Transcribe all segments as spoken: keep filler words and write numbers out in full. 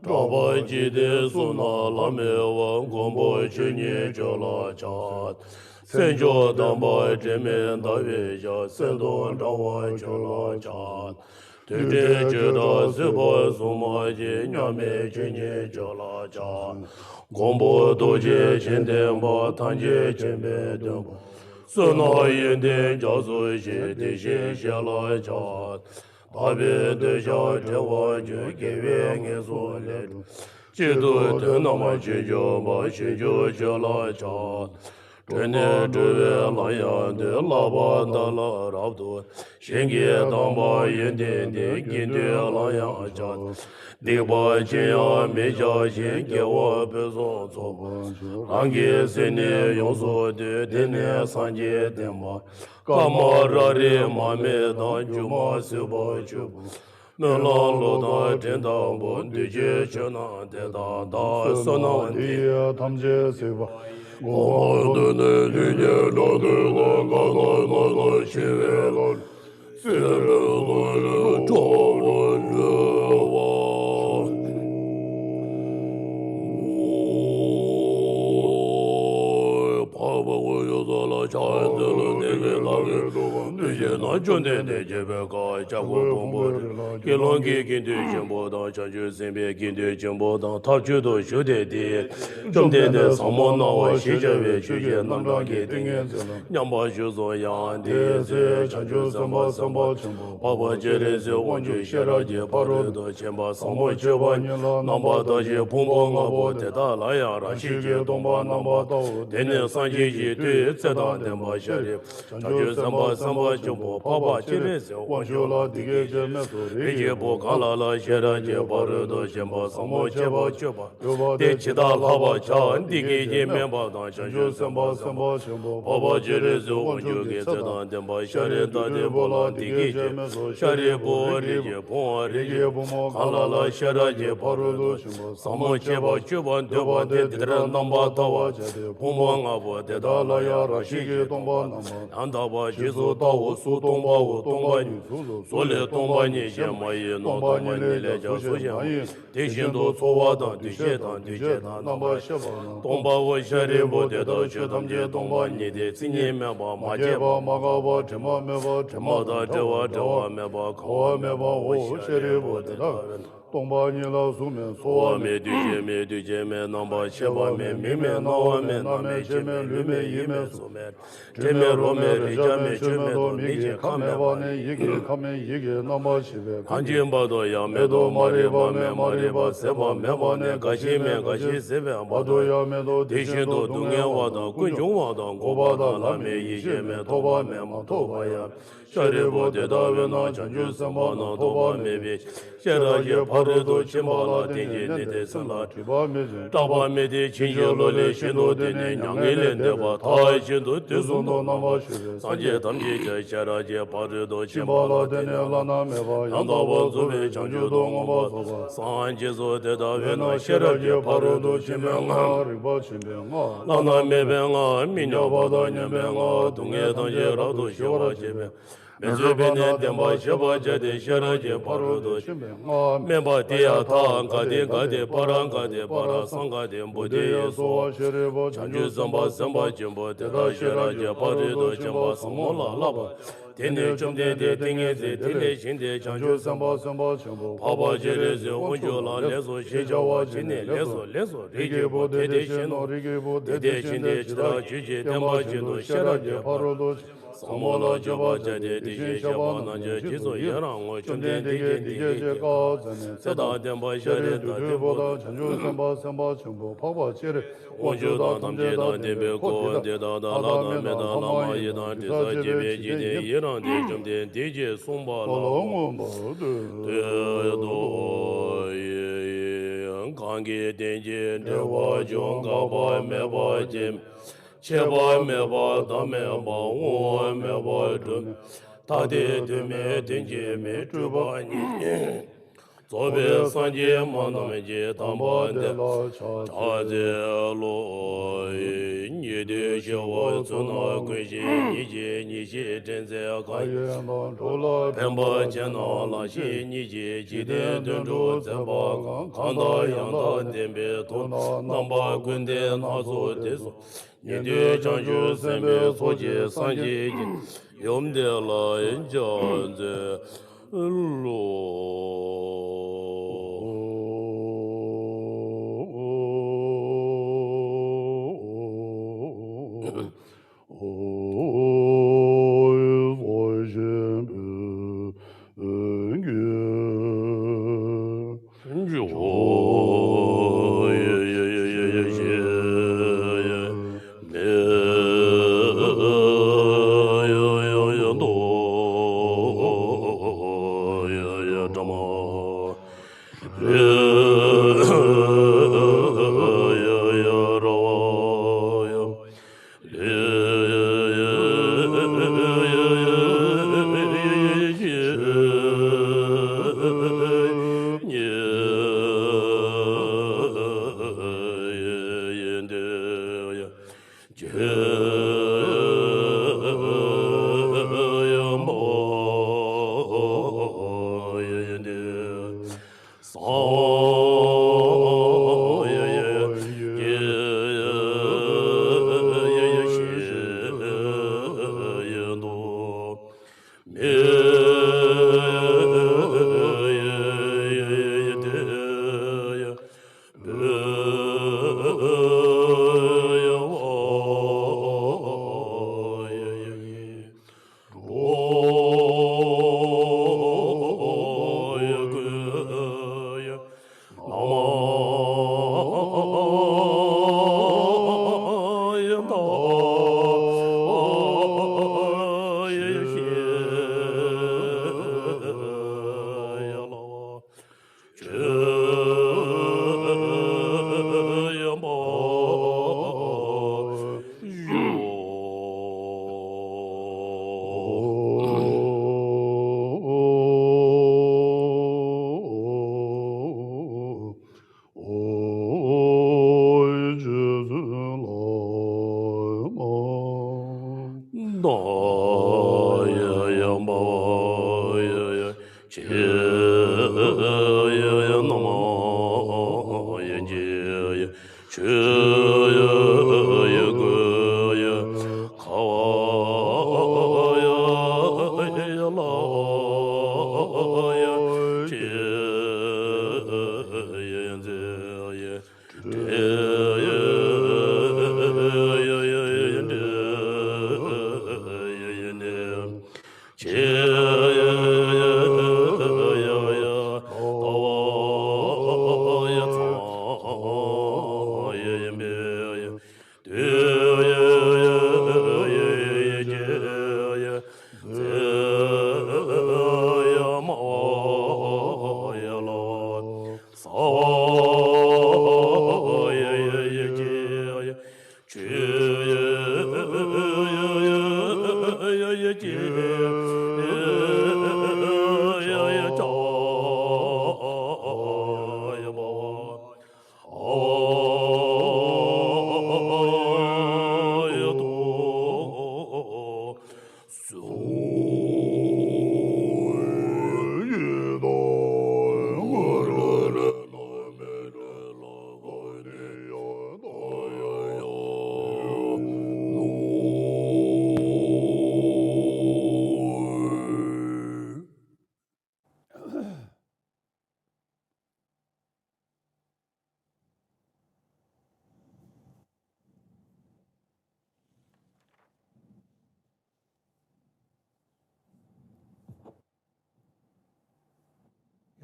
གྲགས་པ་འཇིག་རྟེན་གསུམ་ན་ལྷ་མི་དབང་མགོན་པོ་ཆོས་ཉིད་ཁྱོད་ལ་ཕྱག། སེམས་མཆོག་དམ་པ་དྲི་མེད་ཟླ་བའི་ཞལ། གསེར་མདོག་འདྲ་བ་ཁྱོད་ལ་ཕྱག། རྡུལ་བྲལ་བཅུ་ཕྲག་སྲིད་པ་གཟུགས་མ་ཞིག་མཉམ་མེད་ཆོས་ཉིད་ཁྱོད་ལ་ཕྱག། མགོན་པོ་རྡོ་རྗེ་འཆང་ལྡན་པ། ཐམས་ཅད་མཁྱེན་པའི་སྟོན་པ། བསོད་ནམས་ཡོན་ཏན་རྒྱ་མཚོ་ཞེས། དེ་བཞིན་གཤེགས་ལ་ཕྱག། དག་པའི་འདོད་ཆགས་བྲལ་བར་འགྱུར། དགེ་བའི་བསྔལ་གསུམ་ལས་གྲོལ། གཅིག་ཏུ་དོན་རྣམས་ཀྱི་འབྱུང་པ། བྱང་ཆུབ་ཁྱོད་ལ་ཕྱག། གྲོལ་ནས་གྲོལ་བའི་ལམ་ཡང་སྟོན། བསླབ་པ་དག་ལ་རབ་ཏུ། ཞིང་གི་དམ་པ་ཡོན་ཏན་ལྡན། དགེ་འདུན་ལ་ཡང་ཕྱག། སྡིག་པ་ཅི་ཡང་མི་བྱ་ཞིང་། དགེ་བ་ཕུན་སུམ་ཚོགས་པར་སྤྱོད། རང་གི་སེམས་ནི་ཡོངས་སུ་འདུལ། དེ་ནི་སངས་རྒྱས་བསྟན་པ། ཀ་མ་ར་རི་མ་སྨད་དང་། སྒྱུ་མ་བཟོད་པ་ཆོས་སྐུ། སྨོན་ལམ་གླུ་དང་འགྲན་ཟླ་པོ། འདུས་བྱས་ཆོས་རྣམས་དེ་དག་དང་། བསོད་ནམས་འདི་ཡིས་ཐམས་ཅད་གཟིགས་པ། གོང་མ་དུ་ནི་ལུས་ཀྱི་འགྲོ་དོན་དང་། གང་ན་གནས་ན་ཞི་བའི་ལམ། སྲིད་པའི་མཐའ་ལས་སྐྲག་པར་འགྱུར་བ། འཕགས་པ་དཀོན་མཆོག་གསུམ་ལ་ཕྱག་འཚལ་ལོ། དེ་བས་བདག་གིས་ཐོབ་པ་འདི། ཡོད་ན་བཅོམ་ལྡན་འདས་རྒྱལ་པོའི་བཀའ། བྱ་རྒོད་ཕུང་པོའི་རི་ལ་དགེ་སློང་གི་དགེ་འདུན་ཆེན་པོ་དང་། བྱང་ཆུབ་སེམས་དཔའི་དགེ་འདུན་ཆེན་པོ་དང་། ཐབས་མཆོག་ཏུ་བཞུགས་ཏེ་དེའི་བཅོམ་ལྡན་འདས་ཟབ་མོ་སྣང་བ་ཞེས་བྱ་བའི་ཆོས་ཀྱི་རྣམ་གྲངས་ཀྱི་ཏིང་ངེ་འཛིན་ལ་མཉམ་པར་བཞུགས་སོ། ཡང་དེའི་ཚེ་བྱང་ཆུབ་སེམས་དཔའ་སེམས་དཔའ་ཆེན་པོ་འཕགས་པ་སྤྱན་རས་གཟིགས་དབང་ཕྱུག་ཤེས་རབ་ཀྱི་ཕ་རོལ་ཏུ་ཕྱིན་པ་ཟབ་མོ་སྤྱོད་པ་ཉིད་ལ་རྣམ་པར་ལྟ་ཞིང་ཕུང་པོ་ལྔ་པོ་དེ་དག་ལ་ཡང་རང་བཞིན་གྱིས་སྟོང་པར་རྣམ་པར་ལྟའོ། དེ་ནས་སངས་རྒྱས་ཀྱི་མཐུས་ཚེ་དང་ལྡན་པ་ཤཱ་རིའི་བྱང་ཆུབ་སེམས་དཔའ་སེམས་དཔའ་ཆེན་པོ་འཕགས་པ་སྤྱན་རས་གཟིགས་དབང་ཕྱུག་ལ་འདི་སྐད་ཅེས་སྨྲས་སོ། རིགས་ཀྱི་བུ་གང་ལ་ལ་ཤེས་རབ་ཀྱི་ཕ་རོལ་ཏུ་ཕྱིན་པ་ཟབ་མོ་སྤྱོད་པ་སྤྱོད་པ་དེ་ཇི་ལྟར་ལྷག་པར་བྱ། འདི་སྐད་ཅེས་སྨྲས་པ་དང་། བྱང་ཆུབ་སེམས་དཔའ་སེམས་དཔའ་ཆེན་པོ་འཕགས་པ་སྤྱན་རས་གཟིགས་དབང་ཕྱུག་གིས་ཚེ་དང་ལྡན་པ་ཤཱ་ར་དྭ་ཏིའི་བུ་ལ་འདི་སྐད་ཅེས་སྨྲས་སོ། ཤཱ་རིའི་བུ། རིགས་ཀྱི་བུའམ་རིགས་ཀྱི་བུ་མོ་གང་ལ་ལ་ཤེས་རབ་ཀྱི་ཕ་རོལ་ཏུ་ཕྱིན་པ་ཟབ་མོ་སྤྱོད་པ་སྤྱོད་པར་འདོད་པ་དེས་འདི་ལྟར་རྣམ་པར་ལྟ་བར་བྱ་སྟེ། ཕུང་པོ་ལྔ་པོ་དེ་དག་ལ་ཡང་རང་བཞིན་གྱིས་སྟོང་པར་རྣམ་པར་ཡང་དག་པར་རྗེས་སུ་ལྟའོ། གཟུགས་སྟོང་པའོ། སྟོང་པ་ཉིད་གཟུགས་སོ། གཟུགས་ལས་སྟོང་པ་ཉིད་གཞན་མ་ཡིན་ནོ། སྟོང་པ་ཉིད་ལས་ཀྱང་གཟུགས་གཞན་མ་ཡིན། དེ་བཞིན་དུ་ཚོར་བ་དང་། འདུ་ཤེས་དང་། འདུ་བྱེད་དང་། རྣམ་པར་ཤེས་པ་རྣམས་སྟོང་པའོ། ཤཱ་རིའི་བུ། དེ་ལྟར་ཆོས་ཐམས་ཅད་སྟོང་པ་ཉིད་དེ། མཚན་ཉིད་མེད་པ། མ་སྐྱེས་པ། མ་འགགས་པ། དྲི་མ་མེད་པ། དྲི་མ་དང་བྲལ་བ། བྲལ་བ་མེད་པ། གང་བ་མེད་པའོ། ཤཱ་རིའི་བུ། དེ་ལྟར་སྟོང་པ་ཉིད་ལ་གཟུགས་མེད། ཚོར་བ་མེད། འདུ་ཤེས་མེད། འདུ་བྱེད་མེད། རྣམ་པར་ཤེས་པ་མེད། མིག་མེད། རྣ་བ་མེད། སྣ་མེད། ལྕེ་མེད། ལུས་མེད། ཡིད་མེད། གཟུགས་མེད། དྲི་མེད། རོ་མེད། རེག་བྱ་མེད། ཆོས་མེད་དོ། མིག་གི་ཁམས་མེད་པ་ནས་ཡིད་ཀྱི་ཁམས་མེད། ཡིད་ཀྱི་རྣམ་པར་ཤེས་པའི་ཁམས་ཀྱི་བར་དུ་ཡང་མེད་དོ། མ་རིག་པ་མེད། མ་རིག་པ་ཟད་པ་མེད་པ་ནས་རྒ་ཤི་མེད། རྒ་ཤི་ཟད་པའི་བར་དུ་ཡང་མེད་དོ། དེ་བཞིན་དུ་སྡུག་བསྔལ་བ་དང་། ཀུན་འབྱུང་བ་དང་། འགོག་པ་དང་། ལམ་མེད། ཡེ་ཤེས་མེད། ཐོབ་པ་མེད། མ་ཐོབ་པ་ཡང་། ཤཱ་རིའི་བུ། དེ་ལྟ་བས་ན་བྱང་ཆུབ་སེམས་དཔའ་རྣམས་ཐོབ་པ་མེད་པའི་ཤེས་རབ་ཀྱི་ཕ་རོལ་ཏུ་ཕྱིན་པ་ལ་བརྟེན་ཅིང་གནས་ཏེ། སེམས་ལ་སྒྲིབ་པ་མེད་ཅིང་སྐྲག་པ་མེད་དེ། ཕྱིན་ཅི་ལོག་ལས་གཞན་དུ་འདུས་ནས་མྱ་ངན་ལས་འདས་པ་མཐར་ཕྱིན་དུ་དུས་གསུམ་དུ་རྣམ་པར་བཞུགས་པའི་སངས་རྒྱས་ཐམས་ཅད་ཀྱང་ཤེས་རབ་ཀྱི་ཕ་རོལ་ཏུ་ཕྱིན་པ་ལ་བརྟེན་ནས་བླ་ན་མེད་པ་ཡང་དག་པར་རྫོགས་པའི་བྱང་ཆུབ་ཏུ་མངོན་པར་རྫོགས་པར་སངས་རྒྱས་སོ། དེ་ལྟ་བས་ན་ཤེས་རབ་ཀྱི་ཕ་རོལ་ཏུ་ཕྱིན་པའི་སྔགས། རིག་པ་ཆེན་པོའི་སྔགས། བླ་ན་མེད་པའི་སྔགས། མི་མཉམ་པ་དང་མཉམ་པའི་སྔགས། སྡུག་བསྔལ་ཐམས་ཅད་རབ་ཏུ་ཞི་བར་བྱེད་པའི། མི་བཟོད་པས་ནི་བདེན་པར་ཤེས་པར་བྱ་སྟེ། ཤེས་རབ་ཀྱི་ཕ་རོལ་ཏུ་ཕྱིན་པའི་སྔགས། སྨན་པ་དེ་ཡང་ཐ་ག་ཏེ་ག་ཏེ་པཱ་ར་ག་ཏེ་པཱ་ར་སཾ་ག་ཏེ་བོ་དྷི་ཡེ་སྭཱ་ཧཱ། ཤཱ་རིའི་བུ། བྱང་ཆུབ་སེམས་དཔའ་སེམས་དཔའ་ཆེན་པོ་དེ་དག་ཤེས་རབ་ཀྱི་ཕ་རོལ་ཏུ་ཕྱིན་པ་ཟབ་མོ་ལ་བསླབ་པ། དེ་ནས་བཅོམ་ལྡན་འདས་ཏིང་ངེ་འཛིན་དེ་ལས་བཞེངས་ཏེ། བྱང་ཆུབ་སེམས་དཔའ་སེམས་དཔའ་ཆེན་པོ་འཕགས་པ་སྤྱན་རས་གཟིགས་དབང་ཕྱུག་ལ་ལེགས་སོ་ཞེས་བྱ་བ་བྱིན་ནས། ལེགས་སོ། ལེགས་སོ། རིགས་ཀྱི་བུ། དེ་དེ་བཞིན་ནོ། རིགས་ཀྱི་བུ། དེ་དེ་བཞིན་ཏེ། ཇི་ལྟར་ཆོས་ཀྱི་བསྟན་པ་བཞིན་དུ་ཤེས་རབ་ཀྱི་ཕ་རོལ་ཏུ་ཕྱིན་པ་ཟབ་མོ་ལ་སྤྱོད་པར་བྱ་སྟེ། དེ་བཞིན་གཤེགས་པ་རྣམས་ཀྱང་རྗེས་སུ་ཡི་རང་ངོ་། བཅོམ་ལྡན་འདས་ཀྱིས་འདི་སྐད་ཅེས་བཀའ་སྩལ་ནས། ཚེ་དང་ལྡན་པ་ཤཱ་ར་དྭ་ཏིའི་བུ་དང་། བྱང་ཆུབ་སེམས་དཔའ་སེམས་དཔའ་ཆེན་པོ་འཕགས་པ་སྤྱན་རས་གཟིགས་དབང་ཕྱུག་དང་ཐམས་ཅད་དང་ལྡན་པའི་འཁོར་འདི་དག་དང་། ལྷ་དང་མི་དང་ལྷ་མ་ཡིན་དང་། དྲི་ཟར་བཅས་པའི་འཇིག་རྟེན་ཡི་རངས་ཏེ། བཅོམ་ལྡན་འདས་ཀྱིས་གསུངས་པ་ལ་མངོན་པར་བསྟོད་དོ། གང་གིས་རྟེན་ཅིང་འབྲེལ་བར་འབྱུང་། འགག་པ་མེད་པར་སྐྱེ་མེད། ཆད་པ་མེད་པར་ཟླ་མེད་པར། བསྔོ་བ་མེད་པར་འགྲུབ་མེད། ཐ་དད་དོན་མེད་དོན་གཅིག་མེད། སྤྲོས་པ་ཉིད་རྫོགས་པའི་སངས་རྒྱས་སྨྲ་རྣམས་ཀྱིས། དམ་པ་འདི་ལ་ཕྱག་འཚལ་ལོ། ཉན་ཐོས་ཞི་བ་ཚུལ་རྣམས་ཀུན་ཤེས་ཉིད་ཀྱི་ཉེར་ཞི་འདྲེན་མཛད་མཁའ། ཡི་དམ་འགྲོ་ལ་ཕན་པར་བྱེད་རྣམས་ལག་ཤེས་ཉིད་ཀྱིས། འཇིག་རྟེན་དོན་སྒྲུབ་མཛད་པ་གང་། གང་དང་ཡང་དག་ལྡན་པའི་ཐུགས་རྣམས། རྣམ་པ་ཀུན་ལྡན་སྣ་ཚོགས་དེ་གསུམ། ཉན་ཐོས་བྱང་ཆུབ་སེམས་དཔའི་ཚོགས་ཀྱིས་སངས་རྒྱས་ཀྱི་ཡུམ་དེ་ལ་ཕྱག་འཚལ་ལོ།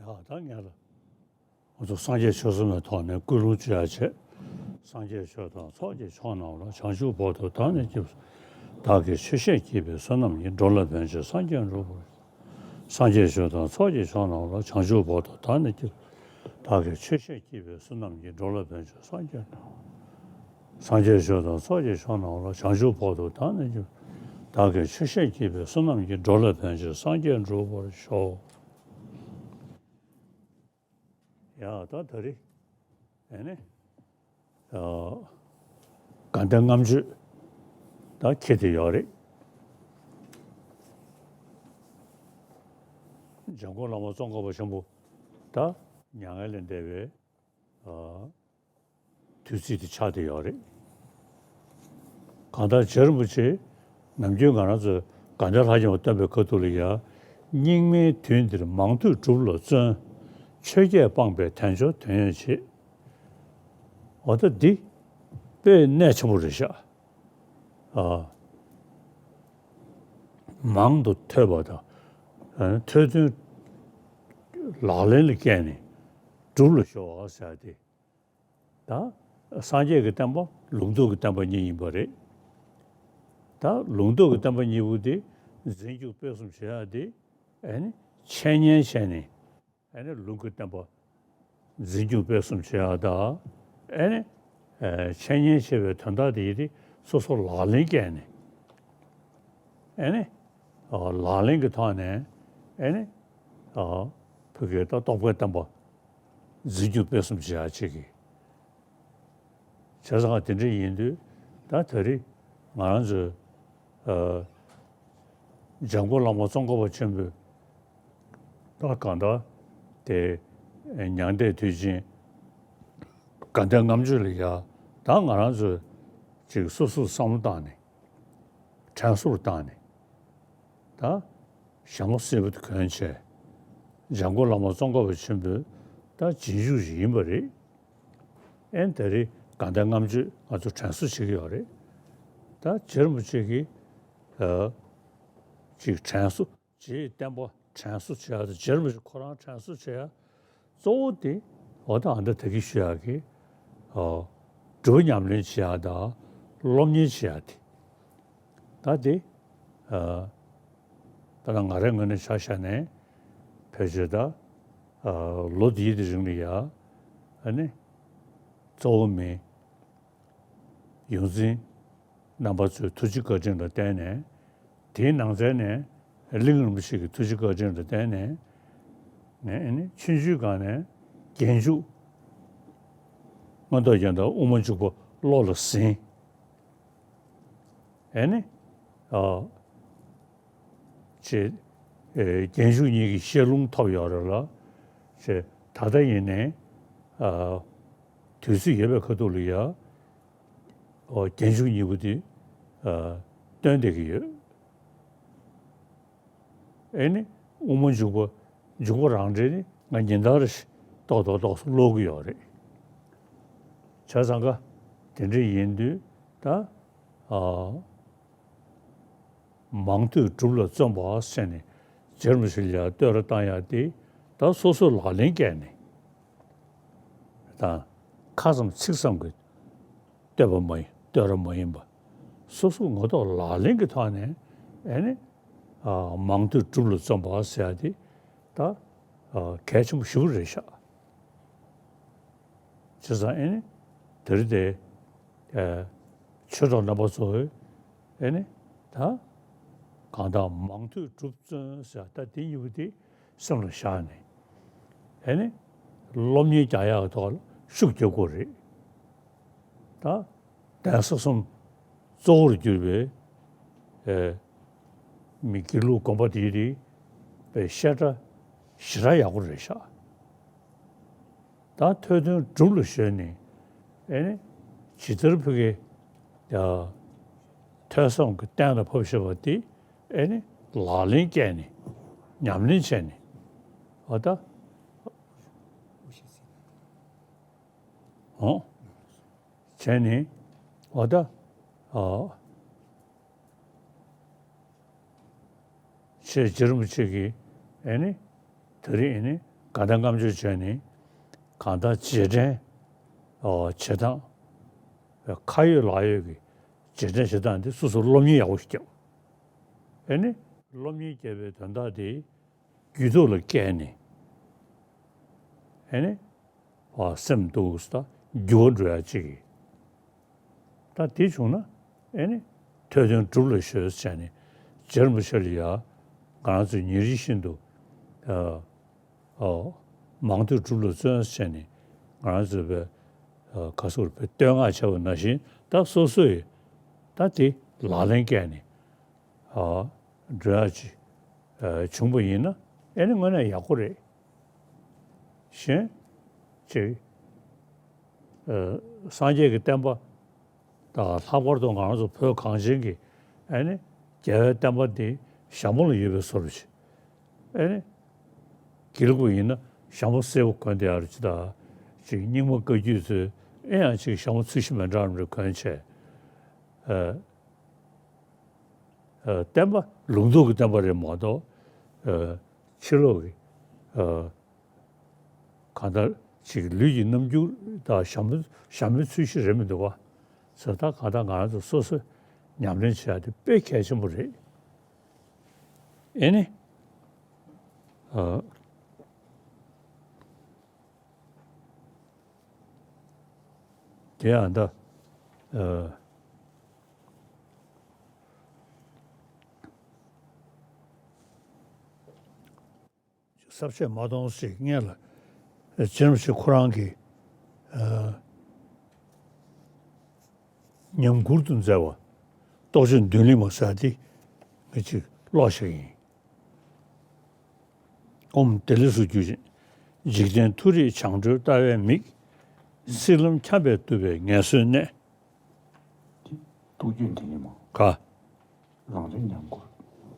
ཡ་ད་ངས་ལ། ང་ཚོ་སངས་རྒྱས་ཆོས་གསུམ་པའི་ཐོག་ནས་ཀུན་སློང་བཅོས་ཡ་བྱེད། སངས་རྒྱས་ཆོས་དང་ཚོགས་ཀྱི་མཆོག་རྣམས་ལ། བྱང་ཆུབ་བར་དུ་བདག་ནི་སྐྱབས། བདག་གིས་ཆོས་བཤད་བགྱིས་པའི་བསོད་ནམས་ཀྱིས། འགྲོ་ལ་ཕན་ཕྱིར་སངས་རྒྱས་འགྲུབ་པར་ཤོག། སངས་རྒྱས་ཆོས་དང་ཚོགས་ཀྱི་མཆོག་རྣམས་ལ། བྱང་ཆུབ་བར་དུ་བདག་ནི་སྐྱབས། བདག་གིས་ཆོས་བཤད་བགྱིས་པའི་བསོད་ནམས་ཀྱིས། འགྲོ་ལ་ཕན་ཕྱིར་སངས་རྒྱས་འགྲུབ། སངས་རྒྱས་ཆོས་དང་ཚོགས་ཀྱི་མཆོག་རྣམས་ལ། བྱང་ཆུབ་བར་དུ་བདག་ནི་སྐྱབས། བདག་གིས་ཆོས་བཤད་བགྱིས་པའི་བསོད་ནམས་ཀྱིས། འགྲོ་ལ་ཕན་ཕྱིར་སངས་རྒྱས་འགྲུབ་པར་ཤོག། ཡ་ད་ད་རེས་ཨེ་ནི་ཨ་དགའ་ལྡན་ལྔ་མཆོད་ད་འཁེལ་བསྡད་ཡོད་རེད། འཇམ་མགོན་བླ་མ་ཙོང་ཁ་པ་ཆེན་པོ་ད་མྱ་ངན་ལས་འདས་པའི་ཨ་དུས་ཚིགས་དེ་ཆགས་བསྡད་ཡོད་རེད། གང་ལྟར་རྗེ་རིན་པོ་ཆེས་ནམ་རྒྱུན་ང་རང་ཚོས་དགའ་ལྡན་ལྷ་བརྒྱ་པ་བསྟན་པའི་ཁ་ཐུག་ལ་ཡ། སྙིགས་མའི་དུས་འདིར་མང་ཐོས་སྒྲུབ་ལ་བརྩོན། ཆོས་བརྒྱད་སྤངས་པས་དལ་འབྱོར་དོན་ཡོད་བྱེད། འོ་ད་འདི་དཔེ་གནད་ཆེན་པོ་རེད་ཤག། ཨ། མང་དུ་ཐོས་པ་དང་། ཨ་ཐོས་དོན་ལག་ལེན་ལ་བཀལ་ནས་སྒྲུབ་ལ་གཞོལ་བ་ཟེར་ཏེ། ད་སངས་རྒྱས་ཀྱི་བསྟན་པ་ལུང་རྟོགས་ཀྱི་བསྟན་པ་གཉིས་ཡིན་པ་རེད། ད་ལུང་རྟོགས་ཀྱི་བསྟན་པ་གཉིས་པོ་དེ་འཛིན་སྐྱོང་སྤེལ་གསུམ་བྱེད་ཡག་དེ་ཨེ་ནི་འཆད་ཉན་བྱས་ནས། ཨེ་ནི་ལུང་གི་བསྟན་པ་འཛིན་སྐྱོང་སྤེལ་གསུམ་བྱེད་ཡག་དང་། ཨེ་ནི་ཨེ་འཆད་ཉན་བྱེད་པའི་དོན་དག་དེ་ཡིན་ཏེ་སོ་སོ་ལག་ལེན་བཀལ་ནས། ཨེ་ནི་ཨ་ལག་ལེན་གྱི་ཐོག་ནས་ཨེ་ནི་ཨ་བོད་ཀྱི་ད་རྟོགས་པའི་བསྟན་པ་འཛིན་སྐྱོང་སྤེལ་གསུམ་བྱེད་ཡག་ཅིག་གི། བྱས་ཙང་དེ་འདྲ་ཡིན་དུས་ད་ད་རེས་ང་རང་ཚོས་ཨ་འཇམ་མགོན་བླ་མ་ཙོང་ཁ་པ་ཆེན་པོས་ད་གང་ལྟར་དེ་མྱང་འདས་དུས་ཆེན་དགའ་ལྡན་ལྔ་མཆོད་ལ་ཡ། ད་ང་རང་ཚོས་ཅིག་སོ་སོས་བསམ་བློ་བཏང་ནས་དྲན་གསོར་བཏང་ནས། ད་ཞྭ་མོ་སེར་པོ་དེ་གོན་བྱས། འཇམ་མགོན་བླ་མ་ཙོང་ཁ་པ་ཆེན་པོའི་ད་རྗེས་འཇུག་ཅིག་ཡིན་པ་རེད། ཨེ་ད་རེས་ དགའ་ལྡན་ལྔ་མཆོད་ང་ཚོ་དྲན་གསོ་བྱེད་ཀྱི་ཡོད་རེད། ད་རྗེ་རིན་པོ་ཆེ་གིས་ཨ་ཅིག་དྲན་གསོ། རྗེའི་བསྟན་པ་དྲན་གསོ་བྱེད་ཡག་དང་། རྗེ་རིན་པོ་ཆེ་ཁོ་རང་དྲན་གསོ་བྱེད་ཡག་གཙོ་བོ་དེ་འོ་ད་ཨ་ད་ད་གིན་ཞུ་ཡག་གི་ཨ་སྒྲུབ་པ་ཉམས་ལེན་བྱེད་ཡག་དང་སློབ་གཉེར་བྱེད་ཡག་དེ། ད་དེ་ཨ་ད་ང་རའི་ངོས་ནས་ཆ་བཞག་ནས་ཕལ་ཆེར་ད་ཨ་ལོ་འདིའི་དེ་རིང་ལ་ཡ་ཨ་ནི་གཙོ་བོ་མི་ཡོངས་འཛིན་རྣམ་པ་ཚོའི་ཐུགས་རྗེ་བཀའ་དྲིན་ལ་བརྟེན་ནས། དེའི་ནང་ཚན་ནས་གླིང་རིན་པོ་ཆེ་གི་ཐུགས་རྗེ་བཀའ་དྲིན་ལ་བརྟེན་ནས། ནས་ཨ་ནི་ཆུང་ཆུང་སྒང་ནས་རྒྱན་འཇུག་མངོན་རྟོགས་རྒྱན་དང་དབུ་མ་འཇུག་པ་བློ་ལ་ཟིན། ཨ་ནི་ཨ་ཅེ་ཨེ་རྒྱན་འཇུག་གཉིས་ཀྱི་ཤེས་ལྷུང་ཐོབ་ཡོད་རེད་ལ། ཅེ་ད་ལྟ་ཡིན་ནའི་ཨ་དུས་ཚོད་ཡོད་པའི་ཁ་ཐུག་ལ་ཡ་ཨོ་རྒྱན་འཇུག་གཉིས་པོ་དེ་ཨ་སྟོན་བསྡད་ཀྱི་ཡོད། ཨེ་ནི་དབུ་མ་འཇུག་པ་འཇུག་པ་རང་འགྲེལ་ནི་ང་ཉིན་ལྟར་ཏོག་ཏོག་ཏོག་ཙམ་ཀློག་གི་ཡོད་རེད། བྱས་ཙང་ཀ་དེ་འདྲ་ཡིན་དུས་ད་ཨ་མང་ཐོས་སྒྲུབ་ལ་བརྩོན་པ་ཟེར་ནས་རྗེ་རིན་པོ་ཆེ་ལ་ཡ་བསྟོད་ར་བཏང་ཡག་དེ་ད་སོ་སོས་ལག་ལེན་བཀལ་ནས་དང་ཁ་ཙམ་ཚིག་ཙམ་གྱི་བསྟོད་པ་མ་ཡིན། བསྟོད་ར་མ་ཡིན་པ། སོ་སོ་ངོ་ཐོག་ལག་ལེན་གྱི་ཐོག་ནས་ཨེ་ནི་ཨ་མང་ཐོས་སྒྲུབ་ལ་བརྩོན་པ་ཟེར་ཡ་དེ་ད་ཨ་གལ་ཆེན་པོ་ཞེ་པོ་རེད་ཤག་བྱས་ཙང་ཨེ་ནི་དེ་རིང་དེ་ཨ་ཆོས་གྲོགས་རྣམ་པ་ཚོས་ཨེ་ནི་ད་གང་ལྟར་མང་ཐོས་སྒྲུབ་བརྩོན་ཟེར་ཡ་ད་དེ་གཉིས་པོ་དེ་སེམས་ལ་བཞག་ནས་ཨེ་ནི་སློབ་གཉེར་རྒྱག་ཡག་གི་ཐོག་ལ་ཤུགས་རྒྱབ་དགོས་རེད། ད་གདན་ས་གསུམ་གཙོ་བོར་གྱུར་པའི་ཨེ་མི་དགེ་ལུགས་དགོན་པ་དེའི་རིགས་པའི་བཤད་གྲྭ་ཞེ་དྲག་ཡག་པོ་རེད་ཤག་ད་ཐོས་དོན་སྒྲུབ་ལ་གཞོལ་ནས་ཨེ་ནི་ཇི་ལྟར་ཕ་གི་ཡ་ཐོས་བསམ་གྱི་གཏན་ལ་ཕབ་བཞག་པ་དེ་ཨེ་ནི་ལག་ལེན་བཀལ་ནས་ཉམས་ལེན་བྱས་ནས་འོ་ད་འོ་བྱས་ནས་འོ་ད་ཨ་ཆེ་རྗེ་རིན་པོ་ཆེ་གིས་ཨེ་ནི་དེ་རིང་ཨེ་ནི་དགའ་ལྡན་ལྔ་མཆོད་བྱས་ནས་གང་ལྟར་རྗེས་དྲན་ཨོ་བྱེད་སྟངས་ཁ་ཡོད་ལག་ཡོད་ཀྱི་རྗེས་དྲན་བྱེད་སྟངས་འདི་སོ་སོ་སློབ་གཉེར་ཡག་པོ་ཞིག་བརྒྱབ། ཨེ་ནི་སློབ་གཉེར་བརྒྱབ་པའི་དོན་དག་དེ་རྒྱུད་ཐོག་ལ་བཀལ་ནས་ཨེ་ནི་བ་སེམས་འདུག་ད་འགྱུར་བ་འགྲོ་ཡ་ཅིག་གི་ད་དེ་བྱུང་ན་ཨེ་ནི་ཐོས་དོན་སྒྲུབ་ལ་གཞོལ་བྱས་ནས་རྗེ་རིན་པོ་ཆེ་ལ་ཡ་ང་རང་ཚོས་ཉིན་རེ་བཞིན་དུ་ཨ་ཨོ་མང་ཐོས་སྒྲུབ་ལ་བརྩོན་བྱས་ནས་ང་རང་ཚོས་བས་ཨ་ག་སོར་བས་བསྟོད་བསྔགས་བྱས་པ་ནང་བཞིན་ད་སོ་སོས་ད་དེ་ལག་ལེན་བཀལ་ནས་ཨ་འགྲོ་ཡག་ཅིག་ཨ་བྱུང་པ་ཡིན་ན་ཨེ་ནི་དངོས་གནས་ཡག་པོ་རེད། གཞན་ཅིག་ཨ་སངས་རྒྱས་ཀྱི་བསྟན་པ་དང་ལྷག་པར་དུ་ང་རང་ཚོ་བོད་གངས་ཅན་གྱི་ཨེ་ནི་རྒྱལ་བའི་བསྟན་པ་འདི་ཞྭ་མོ་ལ་ཡོད་པའི་བཟོ་འདྲ་ཅིག་ཨེ་ནི་དགེ་ལུགས་པ་ཡིན་ན་ཞྭ་མོ་སེར་པོ་གོན་བསྡད་ཡག་རེད་ཅིག་དང་ཅིག་རྙིང་མ་བཀའ་བརྒྱུད་ཚོས་ཨེ་ཡང་ཅིག་ཞྭ་མོ་ཚོས་གཞི་མི་འདྲ་བ་རེ་གོན་བྱས་ཨ། ཨ་བསྟན་པ་ལུང་རྟོགས་ཀྱི་བསྟན་པ་རེད་མ་གཏོགས་ཨ་ཕྱི་ལོགས་ཀྱི་ཨ་གང་ལྟར་ཅིག་ལུས་ཀྱི་རྣམ་འགྱུར་དང་ཞྭ་མོ་ཞྭ་མོའི་ཚོས་གཞི་རེད་མི་འདུག་བ། ཟེར་ད་གང་ལྟར་ང་རང་ཚོ་སོ་སོས་ཉམས་ལེན་བྱེད་ཡག་དེ་དཔེ་གལ་ཆེན་པོ་རེད། ཨེ་ནི་ཨ། དེ་ཡང་ད་ཨ། ས་བཅད་མ་སྟོང་ཞིག་སྔོན་ལ་རྗེ་རིན་པོ་ཆེ་ཁོ་རང་གི་ཨ་ཉམས་མགུར་དུ་མཛད་པ་རྟོགས་བརྗོད་མདུན་ལེགས་མ་ཟེར་དེ་ངས་ཅིག་ཀློག་བཞག་ཡིན། ཨོཾ་བདེ་ལེགས་སུ་གྱུར་ཅིག་འཇིག་རྟེན་མཐོ་རིས་བྱང་གྲོལ་ལྟ་བའི་མིག་སྲིད་ལམ་འཁྱམས་པས་བཏུབ་པའི་ངལ་གསོའི་གནས། ཐུགས་རྒྱུད་འདི་ནི་མ། ག་ལང་ཚོའི་ཉམས་མགུར།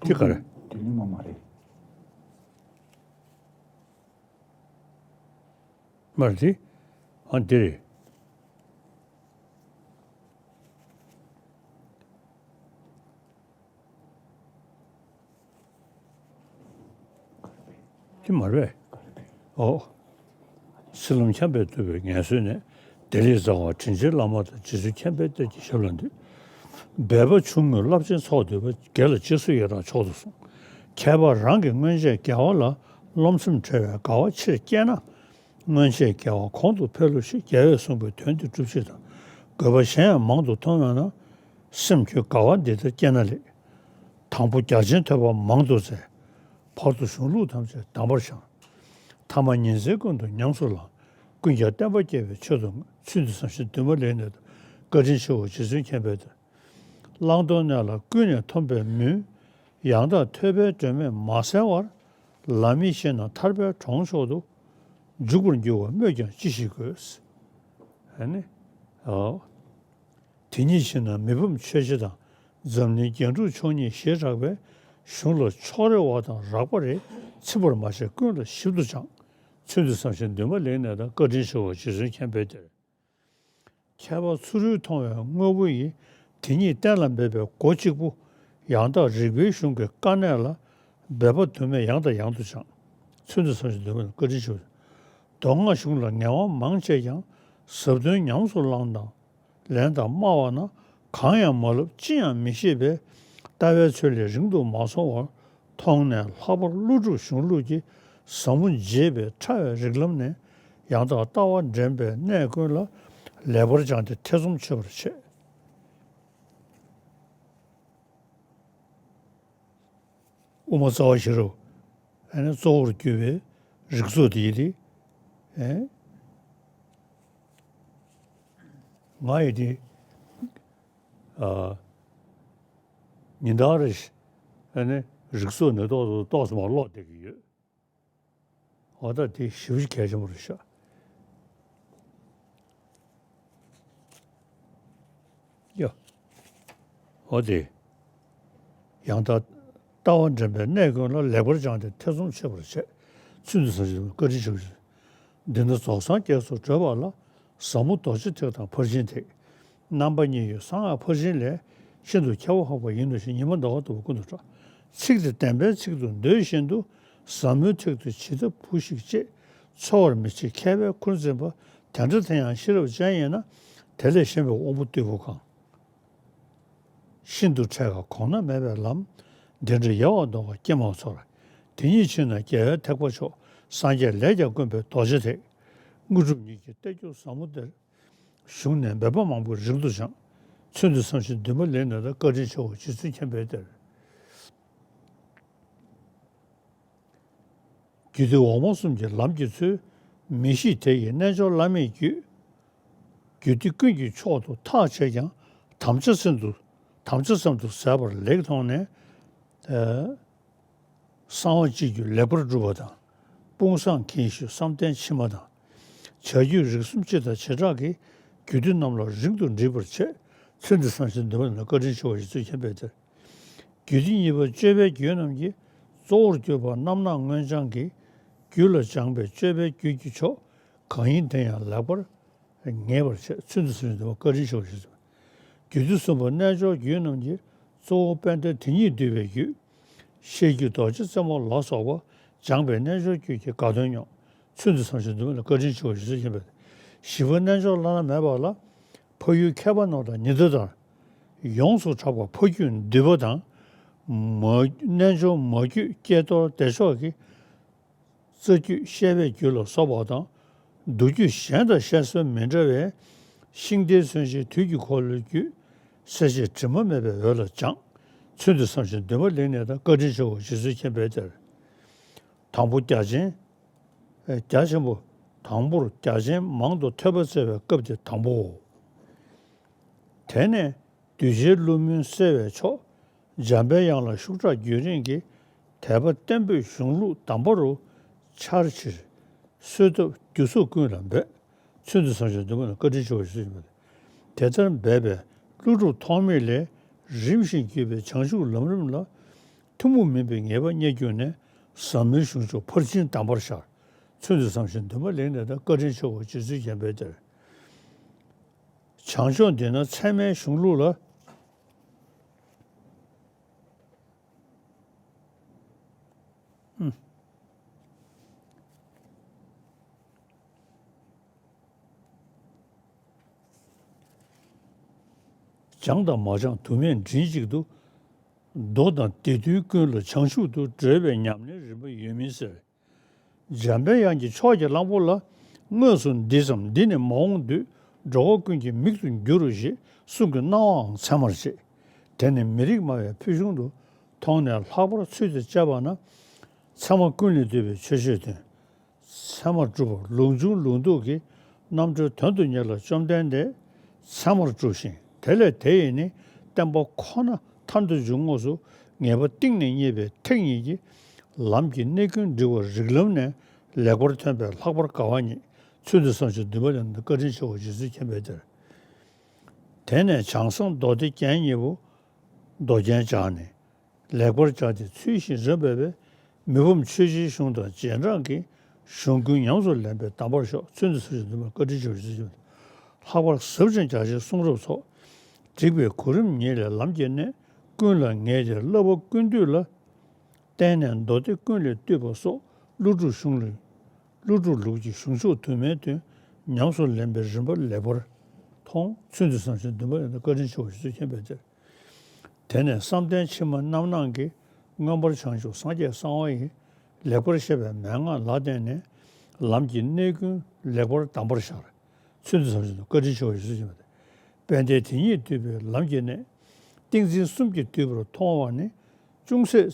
དེ་ག་རེ། འདི་ནི་མ་མ་རེད། མ་རེད་དེ། ཨ་འདི་རེད། འདི་མ་རེད་པས། ཨོ། ཚུལ་ཁྲིམས་འཁྱམས་པས་བཏུལ་བའི་ངལ་གསོའི་གནས། བདེ་ལེགས་རྩ་བ་དྲིན་ཅན་བླ་མ་དང་། རྗེ་བཙུན་མཁྱེན་པའི་གཏེར་གྱི་ཞབས་ལ་འདུད། སྦས་པ་ཆུང་ངུས་རླབས་ཆེན་ཚོགས་འདུས་པ། དགེ་ལ་རྗེས་སུ་ཡི་རང་མཆོག་ཏུ་གསུངས། ཁྱད་པར་རང་གི་སྔོན་ཆད་དགེ་བ་ལ། རློམ་སེམས་བྲལ་བའི་དགའ་བ་ཆེར་སྐྱེས་ན། སྔོན་ཆད་དགེ་བ་གོང་དུ་འཕེལ་ལོ་ཞེས། རྒྱལ་བས་གསུངས་པའི་དོན་འདི་སྒྲུབ་ཕྱིར་དང་། དགོས་པ་གཞན་ཡང་མང་དུ་མཐོང་བས་ན། སེམས་ཀྱི་དགའ་བ་འདི་ལྟར་སྐྱེས་ན་ལེགས། དང་པོ་རྒྱ་ཆེན་ཐོས་པ་མང་དུ་བཙལ། བར་དུ་གཞུང་ལུགས་ཐམས་ཅད་གདམས་པར་སྦྱངས། ཐ་མ་ཉིན་མཚན་ཀུན་ཏུ་ཉམས་སུ་བླངས། ཀུན་ཀྱང་བསྟན་པ་རྒྱས་པའི་ཆེད་དུ་བསྔོས། ཚུལ་འདི་བསམ་ཞིང་འདུན་པ་ལེགས་གནས་དང་། བཀའ་དྲིན་ཆེའོ་རྗེ་བཙུན་མཁྱེན་པའི་གཏེར། བླང་དོར་གནས་ལ་ཀུན་ནས་འཐོམས་པའི་མུན། ཡང་དག་ཐོས་པའི་སྒྲོན་མེས་མ་སེལ་བར། ལམ་མི་ཤེས་ན་ཐར་པའི་གྲོང་མཆོག་ཏུ། འཇུག་པར་འགྱུར་བ་སྨོས་ཀྱང་ཅི་ཞིག་དགོས། ཨ་ནི། ཨོ། དེ་ཉིད་ཕྱིར་ན་མི་ཕམ་ཆོས་རྗེ་དང་། འཛམ་གླིང་རྒྱན་དྲུག་མཆོག་གཉིས་ཞེས་གྲགས་པའི། གཞུང་ལ་ཕྱོགས་རེ་བ་དང་རགས་པ་རེ། ཚིམ་པར་མ་བྱས་ཀུན་ལ་ཞིབ་ཏུ་སྦྱངས། ཚུལ་འདི་བསམ་ཞིང་འདུན་པ་ལེགས་གནས་དང་། བཀའ་དྲིན་ཆེའོ་རྗེ་བཙུན་མཁྱེན་པའི་གཏེར། ཁྱད་པར་ཚུ་རོལ་མཐོང་བའི་དངོས་པོ་ཡི། དེ་ཉིད་གཏན་ལ་འབེབས་པའི་སྒོ་གཅིག་པུ། ཡང་དག་རིགས་པའི་གཞུང་གི་དཀའ་གནད་ལ། འབད་པ་དུ་མས་ཡང་དང་ཡང་དུ་སྦྱངས། ཚུལ་འདི་བསམ་ཞིང་འདུན་པ་ལེགས་གནས་དང་། བཀའ་དྲིན་ཆེའོ། མདོ་སྔགས་གཞུང་ལ་ངལ་བ་མང་སྤྱད་ཀྱང་། ཟབ་དོན་ཉམས་སུ་བླངས་དང་། ལན་དང་སྨྲ་བ་ན། གང་ཡང་མ་བསླབས་ཅི་ཡང་མི་ཤེས་པས། ལྟ་བའི་ཚུལ་ལས་རིང་དུ་མ་སོང་བར། མཐོང་ནས་ལྷག་པར་ཀླུ་སྒྲུབ་གཞུང་ལུགས་ཀྱི། ཟབ་མོ་འབྱེད་པའི་ཕྲ་བའི་རིགས་ལམ་ནས། ཡང་དག་ལྟ་བ་འདྲེན་པའི་གནད་ཀུན་ལ། ལེགས་པར་སྦྱངས་ཏེ་ཐེ་ཚོམ་ཆོད་པར་བྱས། དབུ་མ་རྩ་བ་ཤེས་རབ། ཨ་ནི་གཙོ་བོར་གྱུར་པའི་རིགས་ཚོགས་དེ་ཡིན་ཏེ། ཨེ། ང་ཡི་དེ། ཨ། ཉིན་ལྟར་རེ་བཞིན། ཨ་ནི་རིགས་ཚོགས་ནས་ཏོག་ཙམ་ཏོག་ཙམ་ཀློག་བསྡད་ཀྱི་ཡོད། འོ་ད་དེ་ཞེ་པོ་ཅིག་གལ་ཆེན་པོ་རེད་ཤག་ཡ། འོ་དེ། ཡང་དག་ལྟ་བ་འདྲེན་པའི་གནད་ཀུན་ལ། ལེགས་པར་སྦྱངས་ཏེ་ཐེ་ཚོམ་ཆོད་པར་བྱས། ཚུལ་འདི་བསམ་ཞིང་བཀའ་དྲིན་ཆེ་བ། འདི་ནི་རྫོགས་སངས་རྒྱས་སུ་བགྲོད་པ་ལ། ཟབ་མོ་རྡོ་རྗེ་ཐེག་དང་ཕར་ཕྱིན་ཐེག་རྣམ་པ་གཉིས་ཡོད་གསང་སྔགས་ཕར་ཕྱིན་ལས། ཤིན་ཏུ་ཁྱད་པར་འཕགས་པ་ཡིན་ནོ་ཞེས། ཉི་མ་ཟླ་བ་ལྟ་བུ་ཀུན་ཏུ་གྲགས། ཚིག་དེ་བདེན་པའི་ཚིག་ཏུ་འདོད་བཞིན་དུ། ཟབ་མོའི་ཐེག་ཏུ་ཇི་ལྟ་བུ་ཞིག་ཅེས། འཚོལ་བར་མི་བྱེད་མཁས་པས་ཁུར་འཛིན་པ། དེ་འདྲ་དེ་ཡང་ཤེས་རབ་ཅན་ཡིན་ན། དེ་ལས་གཞན་པའི་དབང་པོ་རྟུལ་པོ་གང་། ཤིན་ཏུ་འཕྲད་དཀའ་གོང་ན་མེད་པའི་ལམ། འདི་འདྲ་ཡལ་བར་འདོར་བ་ཀྱེ་མ་ཚོར། དེ་ཉིད་ཕྱིར་ན་རྒྱལ་བའི་ཐེག་པ་མཆོག་སངས་རྒྱས་ལས་ཀྱང་དཀོན་པའི་རྡོ་རྗེ་ཐེག་དངོས་གྲུབ་ཉིད་ཀྱི་གཏེར་གྱུར་ཟབ་མོ་འདིར། ཞུགས་ནས་འབད་པ་མང་པོས་རིང་དུ་སྦྱངས། ཚུལ་འདི་བསམ་ཞིང་འདུན་པ་ལེགས་གནས་དང་། བཀའ་དྲིན་ཆེའོ་རྗེ་བཙུན་མཁྱེན་པའི་གཏེར། རྒྱུད་སྡེ་འོག་མ་གསུམ་གྱི་ལམ་གྱི་ཚུལ། མི་ཤེས་དེ་ཡི་རྣལ་འབྱོར་བླ་མེད་རྒྱུད། རྒྱུད་སྡེ་ཀུན་གྱི་མཆོག་ཏུ་ཐག་བཅད་ཀྱང་། དམ་བཅའ་ཙམ་དུ་དམ་བཅའ་ཙམ་དུ་ཟད་པར་ལེགས་མཐོང་ནས། ཨ། གསང་བ་སྤྱི་རྒྱུད་ལེགས་པར་སྒྲུབ་པ་དང་། དཔུང་བཟང་གིང་ཞུས་བསམ་གཏན་ཕྱི་མ་དང་། བྱ་རྒྱུད་རིགས་གསུམ་སྤྱི་དང་བྱེ་བྲག་གི་རྒྱུད་སྡེ་རྣམས་ལ་རིང་དུ་འདྲིས་པར་བྱེད། ཚུལ་འདི་བསམ་ཞིང་འདུན་པ་ལེགས་གནས་དང་། བཀའ་དྲིན་ཆེའོ་རྗེ་བཙུན་མཁྱེན་པའི་གཏེར། རྒྱུད་སྡེ་གཉིས་པ་སྤྱོད་པའི་རྒྱུད་རྣམས་ཀྱི། གཙོ་བོར་གྱུར་པ་རྣམ་སྣང་མངོན་བྱང་གི། རྒྱུད་ལ་སྦྱངས་པས་སྤྱོད་པའི་རྒྱུད་ཀྱི་མཆོག་གང་ཡིན་དེ་ཡང་ལེགས་པར་ངེས་པར་བྱེད། ཚུལ་འདི་བསམ་ཞིང་འདུན་པ་ལེགས་གནས་དང་། བཀའ་དྲིན་ཆེའོ་རྗེ་བཙུན། རྒྱུད་སྡེ་གསུམ་པ་རྣལ་འབྱོར་རྒྱུད་རྣམས་ཀྱི། གཙོ་བོ་དཔལ་ལྡན་དེ་ཉིད་འདུས་པའི་རྒྱུད། ཤེར་རྒྱུད་རྡོ་རྗེ་རྩེ་མོ་ལ་སོགས་པ། སྦྱངས་པས་རྣལ་འབྱོར་རྒྱུད་ཀྱི་དགའ་སྟོན་མྱོང་། ཚུལ་འདི་བསམ་ཞིང་འདུན་པ་ལེགས་གནས་དང། བཀའ་དྲིན་ཆེའོ་རྗེ་བཙུན་མཁྱེན་པའི་གཏེར། བཞི་པ་རྣལ་འབྱོར་བླ་ན་མེད་པ་ལ། འཕགས་ཡུལ་ཁྱད་པར་རྣམས་དང་ཉི་ཟླ་ལྟར། ཡོངས་སུ་གྲགས་པ་འཕགས་རྒྱུད་འདུས་པ་དང་། མ། རྣལ་འབྱོར་མ་རྒྱུད་ཀྱེ་རྡོར་བདེ་མཆོག་གི། རྩ་རྒྱུད་བཤད་པའི་རྒྱུད་ལ་སོགས་པ་དང་། མདོ་རྒྱུད་གཞན་དང་བཤད་སྲོལ་མི་འདྲ་བའི། ཤིང་རྟའི་མཚོན་བྱེད་དུས་ཀྱི་འཁོར་ལོའི་རྒྱུད། གསལ་བྱེད་དྲི་མ་མེད་པའི་འོད་ལ་སྦྱངས། ཚུལ་འདི་བསམ་ཞིང་འདུན་པ་ལེགས་གནས་དང་། བཀའ་དྲིན་ཆེའོ་རྗེ་བཙུན་མཁྱེན་པའི་གཏེར། དང་པོ་རྒྱ་ཆེན། ཨེ། རྒྱ་ཆེན་པོ། དང་པོར་རྒྱ་ཆེན་མང་དུ་ཐོས་པ་བཙལ་བའི་སྐབས་དེ་དང་པོའོ། དེ་ནས་གདུལ་བྱའི་བསླུ་མུན་སེལ་བའི་མཆོག་འཇམ་པའི་དབྱངས་ལ་ཤུགས་དྲག་རྒྱུན་རིང་གི། དད་པ་བརྟན་པོས་གཞུང་ལུགས་གདམས་པ་རུ། འཆར་ཕྱིར་གསོལ་བཏབ་རྒྱུ་ཚོགས་ཀུན་ལ་འབོད། ཚུལ་འདི་བསམ་ཞིང་འདུན་པ་ལེགས་གནས་དང། བཀའ་དྲིན་ཆེའོ་རྗེ་བཙུན་མཁྱེན་པའི་གཏེར། དེ་ལྟར་འབད་པས་ཀླུ་སྒྲུབ་ཐོགས་མེད་ལས། རིམ་བཞིན་བརྒྱུད་པའི་བྱང་ཆུབ་ལམ་རིམ་ལ། ཐུན་མོང་མིན་པའི་ངེས་པ་རྙེད་གྱུར་ནས། ཟབ་མོའི་གཞུང་མཆོག་ཕར་ཕྱིན་གདམས་པར་ཤར། ཚུལ་འདི་བསམ་ཞིང་འདུན་པ་ལེགས་གནས་དང་། བཀའ་དྲིན་ཆེའོ་རྗེ་བཙུན་མཁྱེན་པའི་གཏེར། བྱང་ཕྱོགས་འདི་ན་ཚད་མའི་གཞུང་ལུགས་ལ། ཨུམ། བྱང་དང་མ་བྱང་དུ་མས་མགྲིན་གཅིག་ཏུ། མདོ་དང་སྡེ་བདུན་ཀུན་ལ་བྱང་ཆུབ་ཏུ། བགྲོད་པའི་ཉམས་ལེན་རིམ་པ་ཡོད་མིན་ཟེར། འཇམ་པའི་དབྱངས་ཀྱིས་ཕྱོགས་ཀྱི་གླང་པོ་ལ། དངོས་སུ་འདི་ཙམ་འདི་ནི་མ་འོངས་དུས། འགྲོ་བ་ཀུན་གྱི་མིག་ཏུ་འགྱུར་རོ་ཞེས། གསུང་གི་གནང་བའང་ཚད་མར་བྱེད། དེ་ནི་མི་རིགས་སྨྲ་བའི་ཕུལ་བྱུང་དུ། མཐོང་ནས་ལྷག་པར་ཚུལ་དེ་དཔྱད་པ་ན། ཚད་མ་ཀུན་ལས་བཏུས་པའི་ཆོས་སྤྱོད་དོན། ཚད་མར་གྲུབ་པ་ལུགས་འབྱུང་ལུགས་ལྡོག་གི་རྣམ་གྲོལ་དོན་དུ་གཉེར་ལ་བཅོམ་ལྡན་འདས་ཚད་མར་གྲུབ་ཤིང་། དེ་ལས་དེ་ཡི་ནི་བསྟན་པ་ཁོ་ན་མཐར་ཐུག་འབྱུང་ངོགས་སུ་ངེས་པ་གཏིང་ནས་རྙེད་པའི་ཐེག་གཉིས་ཀྱི་ལམ་གྱི་གནད་ཀུན་འདྲིལ་བ་རིགས་ལམ་ནས་ལེགས་པར་ཐོན་པས་ལྷག་པར་དགའ་བ་ཉིད། ཚུལ་འདི་བསམ་ཞིང་འདུན་པ་ལེན་ན་བཀའ་དྲིན་ཆེའོ། རྗེ་བཙུན་མཁྱེན་པའི་གཏེར། དེ་ནས་བྱང་སེམས་མདོ་སྡེ་རྒྱན་གཉིས་པོ་མདོ་རྒྱན་སྦྱར་ནས། ལེགས་པར་སྦྱར་ཏེ་ཚུལ་བཞིན་རིམ་པ་བས། མི་ཕམ་ཆོས་རྗེའི་གཞུང་དང་རྗེས་འབྲང་གི་གཞུང་ཀུན་ཉམས་སུ་ལེན་པའི་གདམས་པར་ཤོག། ཚུལ་འདི་ཚུལ་བཞིན་འདུན་པ་བཀའ་དྲིན་ཆེ་བ་ཞེས་གསུངས། ལྷག་པར་ཟབ་ཅིང་རྒྱ་ཆེའི་གསུང་རབ་ཚོགས། བསྒྲིགས་པའི་གོ་རིམ་ཉིད་ལས་ལམ་གྱི་གནད་ཀུན་ལ་ངེས་ཏེ་བསླབ་པ་ཀུན་བཏུས་ལ་བརྟེན་ནས་མདོ་སྡེ་ཀུན་ལས་བཏུས་པ་སོགས་ཀླུ་སྒྲུབ་གཞུང་ལས། ཀླུ་སྒྲུབ་ལུགས་ཀྱི་གཞུང་ཕྱོགས་དུ་མའི་དོན་ཉམས་སུ་ལེན་པའི་རིམ་པ་ལེགས་པར་མཐོང་། ཚུལ་འདི་བསམ་ཞིང་འདུན་པ་ལེན་ན་བཀའ་དྲིན་ཆེ་བ་ཞེས་གསུངས་པའི་གཏེར། དེ་ནས་བསམ་གཏན་ཕྱི་མ་རྣམ་སྣང་གིས་མངོན་པར་བྱང་ཆུབ་སངས་རྒྱས་གསང་བ་ཡི་ལེགས་པར་བཤད་པའི་མན་ངག་ལ་བརྟེན་ནས་ལམ་གྱི་གནད་ཀུན་ལེགས་པར་གདམས་པར་ཤར། ཚུལ་འདི་བསམ་ཞིང་བཀའ་དྲིན་ཆེ་བ་ཞེས་གསུངས་པ་སྟེ། དཔལ་ལྡན་དེ་ཉིད་བཏུས་པའི་ལམ་གྱི་གནད། ཏིང་འཛིན་གསུམ་གྱིས་བཏུས་པར་མཐོང་བ་ནི་ཅུང་ཟད་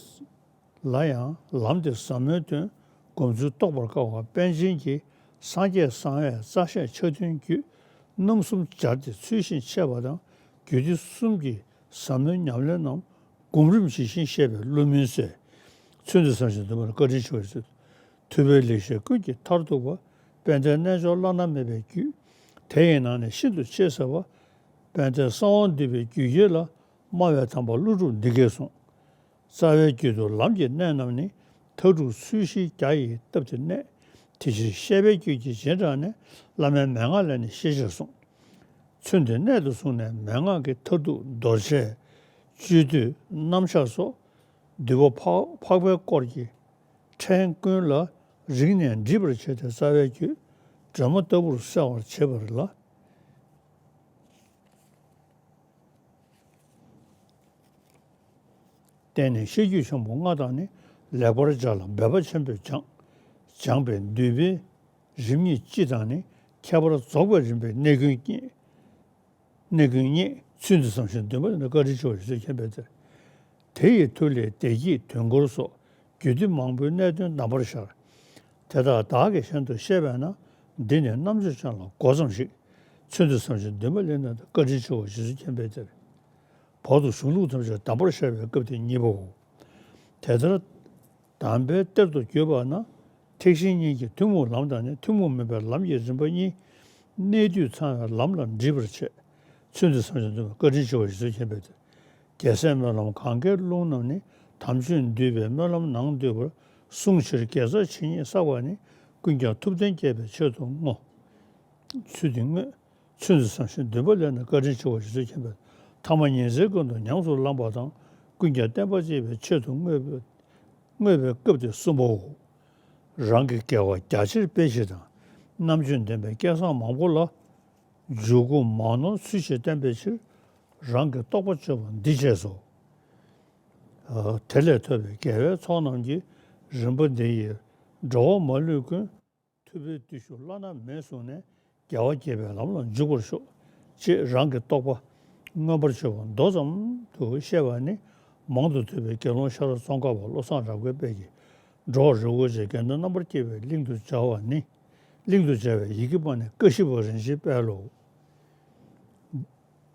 ལ་ཡང་ལམ་དེ་ཟབ་མོའི་དོན་སྒོམ་ཚུལ་རྟོགས་པར་དཀའ་བ། པཎ་ཆེན་གྱིས་སངས་རྒྱས་གསང་བའི་རྩ་ཤེ་ཆ་མཐུན་རྒྱུད་རྣམ་གསུམ་སྦྱར་ཏེ་ཚུལ་བཞིན་འཆད་པ་དང་རྒྱུད་སྡེ་གསུམ་གྱི་ཟབ་མོའི་ཉམས་ལེན་རྣམས་སྒོམ་རིམ་ཇི་བཞིན་བཤད་པའི་བློ་མུན་སེལ། ཚུལ་འདི་བསམ་ཞིང་འདུན་པ་ལ་བཀའ་དྲིན་ཆེ་བ་ཞེས་གསུངས། ཐུབ་པའི་ལེགས་བཤད་ཀུན་གྱི་མཐར་ཐུག་པ། དཔལ་ལྡན་རྣལ་འབྱོར་བླ་ན་མེད་པའི་རྒྱུད། དེ་ཡི་ནང་ནས་ཤིན་ཏུ་གཅེས་ཟབ་པ། དཔལ་ལྡན་གསང་བ་འདུས་པའི་རྒྱུད་ཀྱི་ལ། སྨྲ་བའི་དམ་པ་ཀླུ་སྒྲུབ་འདི་སྐད་གསུངས། རྩ་བའི་རྒྱུད་དུ་ལམ་གྱི་གནད་རྣམས་ནི། མཐའ་དྲུག་ཚུལ་བཞིའི་རྒྱ་ཡིས་བཏབ་སྟེ་གནས། དེ་ཕྱིར་བཤད་པའི་རྒྱུད་ཀྱི་རྗེས་འབྲང་ནས། བླ་མའི་མན་ངག་ལས་ནི་ཤེས་ཕྱིར་གསུངས། ཚུལ་འདི་གནད་དུ་བཟུང་ནས་མན་ངག་གི་མཐར་ཐུག་མདོར་བྱས། སྤྱོད་བསྡུས་རྣམ་གཞག་སོགས་འདུས་པ་འཕགས་འཕགས་པའི་སྐོར་གྱི་ཕྲན་ཀུན་ལ་རིགས་ནས་འདྲིས་པར་བྱས་ཏེ། རྩ་བའི་རྒྱུད་སྒྲོན་མ་ལྟ་བུར་གསལ་བར་བྱེད་པ་ལ། བརྟེན་ནས་བཤད་རྒྱུད་ཆེན་པོ་ལྔ་དང་ནི། ལེགས་པར་སྦྱར་ལ་འབད་པ་ཆེན་པོས་སྦྱངས། སྦྱངས་པས་འདུས་པའི་རིམ་གཉིས་སྤྱི་དང་ནི། ཁྱད་པར་རྫོགས་པའི་རིམ་པའི་གནད་ཀུན་རྙེད། གནད་ཀུན་རྙེད། ཚུལ་འདི་བསམ་ཞིང་འདུན་པ་ལེན་ན་བཀའ་དྲིན་ཆེ་བ་ཞེས་གསུངས་པའི་གཏེར། དེ་ཡི་མཐུ་ལས་བདེ་སྐྱིད་དུས་འཁོར་སོགས་རྒྱུད་སྡེ་མང་པོའི་གནད་དོན་གདམས་པར་ཤར། དེ་དག་བདག་གིས་གཞན་དུ་བཤད་པས་ན། འདི་ནི་རྣམ་དཔྱོད་ཅན་ལ་གོ་ཙམ་ཞིག། ཚུལ་འདི་བསམ་ཞིང་འདུན་པ་ལེན་ན་བཀའ་དྲིན་ཆེ་བ་ཞེས་གསུངས་པའི་གཏེར། བར་དུ་གཞུང་ལུགས་ཐམས་ཅད་གདམས་པར་ཤར་བའི་སྐབས་དེ་གཉིས་པའོ། དེ་ལྟར་གདམས་པའི་གཏེར་དུ་གྱུར་པ་ན། ཐེག་ཆེན་གཉིས་ཀྱི་ཐུན་མོང་ལམ་དང་ནི། ཐུན་མོང་མིན་པའི་ལམ་གྱི་རིམ་པ་གཉིས། གནད་བསྡུས་ཚང་བའི་ལམ་ལ་འདྲིས་པར་བྱེད། ཚུལ་འདི་བསམ་ཞིང་འདུན་པ་བཀའ་དྲིན་ཆེ་བ་ཞེས་གསུངས་པའི་གཏེར། རྒྱལ་སྲས་སྨོན་ལམ་གངྒཱའི་ཀླུང་རྣམས་ནི། དམ་ཆོས་འདུས་པའི་སྨོན་ལམ་ནང་འདུས་པར། གསུང་ཕྱིར་དགེ་རྩ་ཇི་སྙེད་བསགས་པ་ནི། ཀུན་ཀྱང་ཐུབ་བསྟན་རྒྱས་པའི་ཆེད་དུ་བསྔོ། ཚུལ་འདི་བསྔོས། ཚུལ་འདི་བསམ་ཞིང་འདུན་པ་ལེན་ན་བཀའ་དྲིན་ཆེ་བ་ཞེས་གསུངས་པའི་ཐ་མ་ཉི་ཚེ་ཀུན་ཏུ་ཉམས་སུ་བླངས་པ་དང་། ཀུན་ཀྱང་བསྟན་པ་གཅེས་པའི་ཆེད་དུ་བསྔོས་པའི་བསྔོས་པའི་སྐབས་དེ་གསུམ་པའོ། རང་གི་དགེ་བ་རྒྱ་ཆེར་སྤེལ་ཕྱིར་དང་། རྣམ་དཔྱོད་ལྡན་པའི་སྐལ་བཟང་མང་པོ་ལ། འཇུག་སྒོ་མ་ནོར་ཚུལ་བཞིན་བསྟན་པའི་ཕྱིར། རང་གི་རྟོགས་པ་སྤྱོད་པ་འདི་བྱས་སོ། དེ་ལས་ཐོབ་པའི་དགེ་བའི་ཚོགས་རྣམས་ཀྱིས། རིམ་པ་འདི་ཡིས་འགྲོ་བ་མ་ལུས་ཀུན། ཐུབ་པའི་བརྟུལ་ཞུགས་བླ་ན་མེད་བཟུང་ནས། རྒྱལ་བ་དགྱེས་པའི་ལམ་ལ་འཇུག་པར་ཤོག། ཅེས་རང་གི་རྟོགས་པ་མངོན་པར་བྱེད་པ་མདོ་ཙམ་དུ་བཤད་པ་ནི། མང་དུ་ཐོས་པའི་དགེ་སློང་ཤ་ར་ཙོང་ཁ་པ་བློ་བཟང་རབ་དགའ་དཔལ་གྱིས། འགྲོ་བ་རིགས་དྲུག་ཅན་དགེ་འདུན་རྣམ་པར་དཀྱིལ་བའི་གླིང་དུ་སྦྱར་བ་ནི། གླིང་དུ་སྦྱར་བའི་ཡི་གེ་པ་ནི་ཀ་ཤི་པ་རིན་ཆེན་དཔལ་ལོ།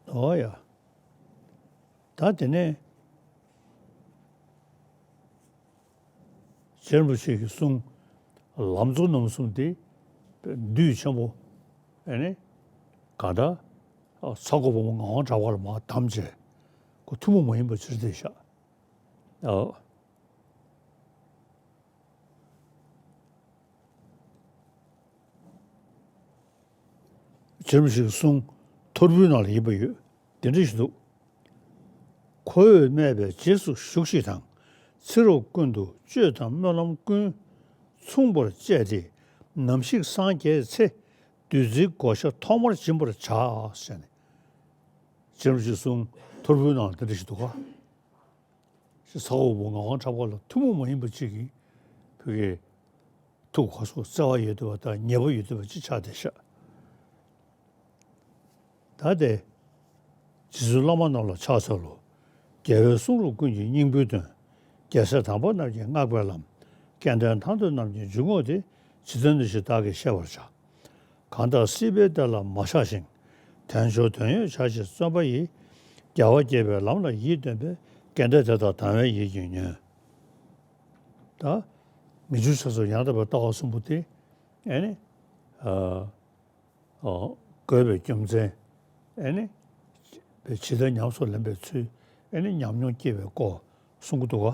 འོ་ཡ། ད་དེ་ནས་རྗེ་རིན་པོ་ཆེ་གི་གསུང་ལམ་གཙོ་རྣམ་གསུམ་དེ་བདུད་ཆེན་པོ་ཨེ་ནི་ག་ད་ཚ་ཁོ་བུ་མོ་ངག་དབང་གྲགས་པ་ལ་མར་བསྡམས་བྱས་ཁོ་ཐུན་མོང་མ་ཡིན་པ་ཕྱིར་བལྟས་བཞག། ཨོ། རྗེ་རིན་པོ་ཆེའི་གསུང་ཐོར་བུའི་ནང་ལ་ཡིན་པ་ཡོད། དེ་འདྲ་ཞིག་འདུག། ཁོ་བོས་སྨྲས་པའི་རྗེས་སུ་ཞུགས་ཤིག་དང་། ཚེ་རབས་ཀུན་ཏུ་སྤྱོད་དང་སྨོན་ལམ་ཀུན། མཚུངས་པར་སྤྱད་དེ་ནམ་ཞིག་སངས་རྒྱས་ཚེ། བདུད་རྩིའི་བགོ་བཤའ་ཐོག་མར་སྦྱིན་པར་བྱ། ཟེར་ནས། རྗེ་རིན་པོ་ཆེས་གསུངས། ཐོར་བུའི་ནང་ལ་དེ་འདྲ་ཞིག་འདུག་ག། ས་འོག་པོ་ངག་དབང་གྲགས་པ་ལ་ཐུན་མོང་མ་ཡིན་པ་གཅིག་གིས་བོད་ཀྱི་ཐུགས་ཁོ་སོ་བརྩེ་བ་ཡོད་བསྡད་པ་དང་ཉེས་པ་ཡོད་བསྡད་པ་ཅིག་ཆགས་བསྡད་ཤག། ད་དེ། རྗེ་བཙུན་བླ་མ་རྣམས་ལ་ཕྱག་འཚལ་ལོ། རྒྱལ་བའི་གསུང་རབ་ཀུན་གྱི་སྙིང་པོའི་དོན། རྒྱལ་སྲས་དམ་པ་རྣམས་ཀྱིས་བསྔགས་པའི་ལམ། སྐལ་ལྡན་ཐར་འདོད་རྣམས་ཀྱི་འཇུག་ངོགས་དེ། ཇི་ལྟར་འདི་ཞེས་བདག་གིས་བཤད་པར་བྱ། གང་དག་སྲིད་པའི་བདེ་ལ་མ་ཆགས་ཤིང་། དལ་འབྱོར་དོན་ཡོད་བྱ་ཕྱིར་བརྩོན་པ་ཡིས། རྒྱལ་བ་དགྱེས་པའི་ལམ་ལ་ཡིད་རྟོན་པའི། སྐལ་ལྡན་དེ་དག་དང་བའི་ཡིད་ཀྱིས་ཉོན། ད། ངེས་འབྱུང་ཆགས་སོགས་ཡང་དག་པའི་ལྟ་བ་གསུམ་པོ་དེ། ཨེ་ནི། ཨ། ཨོ། དགོས་པའི་རྒྱུ་མཚན། ཨེ་ནི། ཇི་ལྟར་ཉམས་སུ་ལེན་པའི་ཚུལ། ཨེ་ནི་ཉམས་མྱོང་སྐྱེ་བའི་སྐོར་གསུང་གི་འདུག་ག།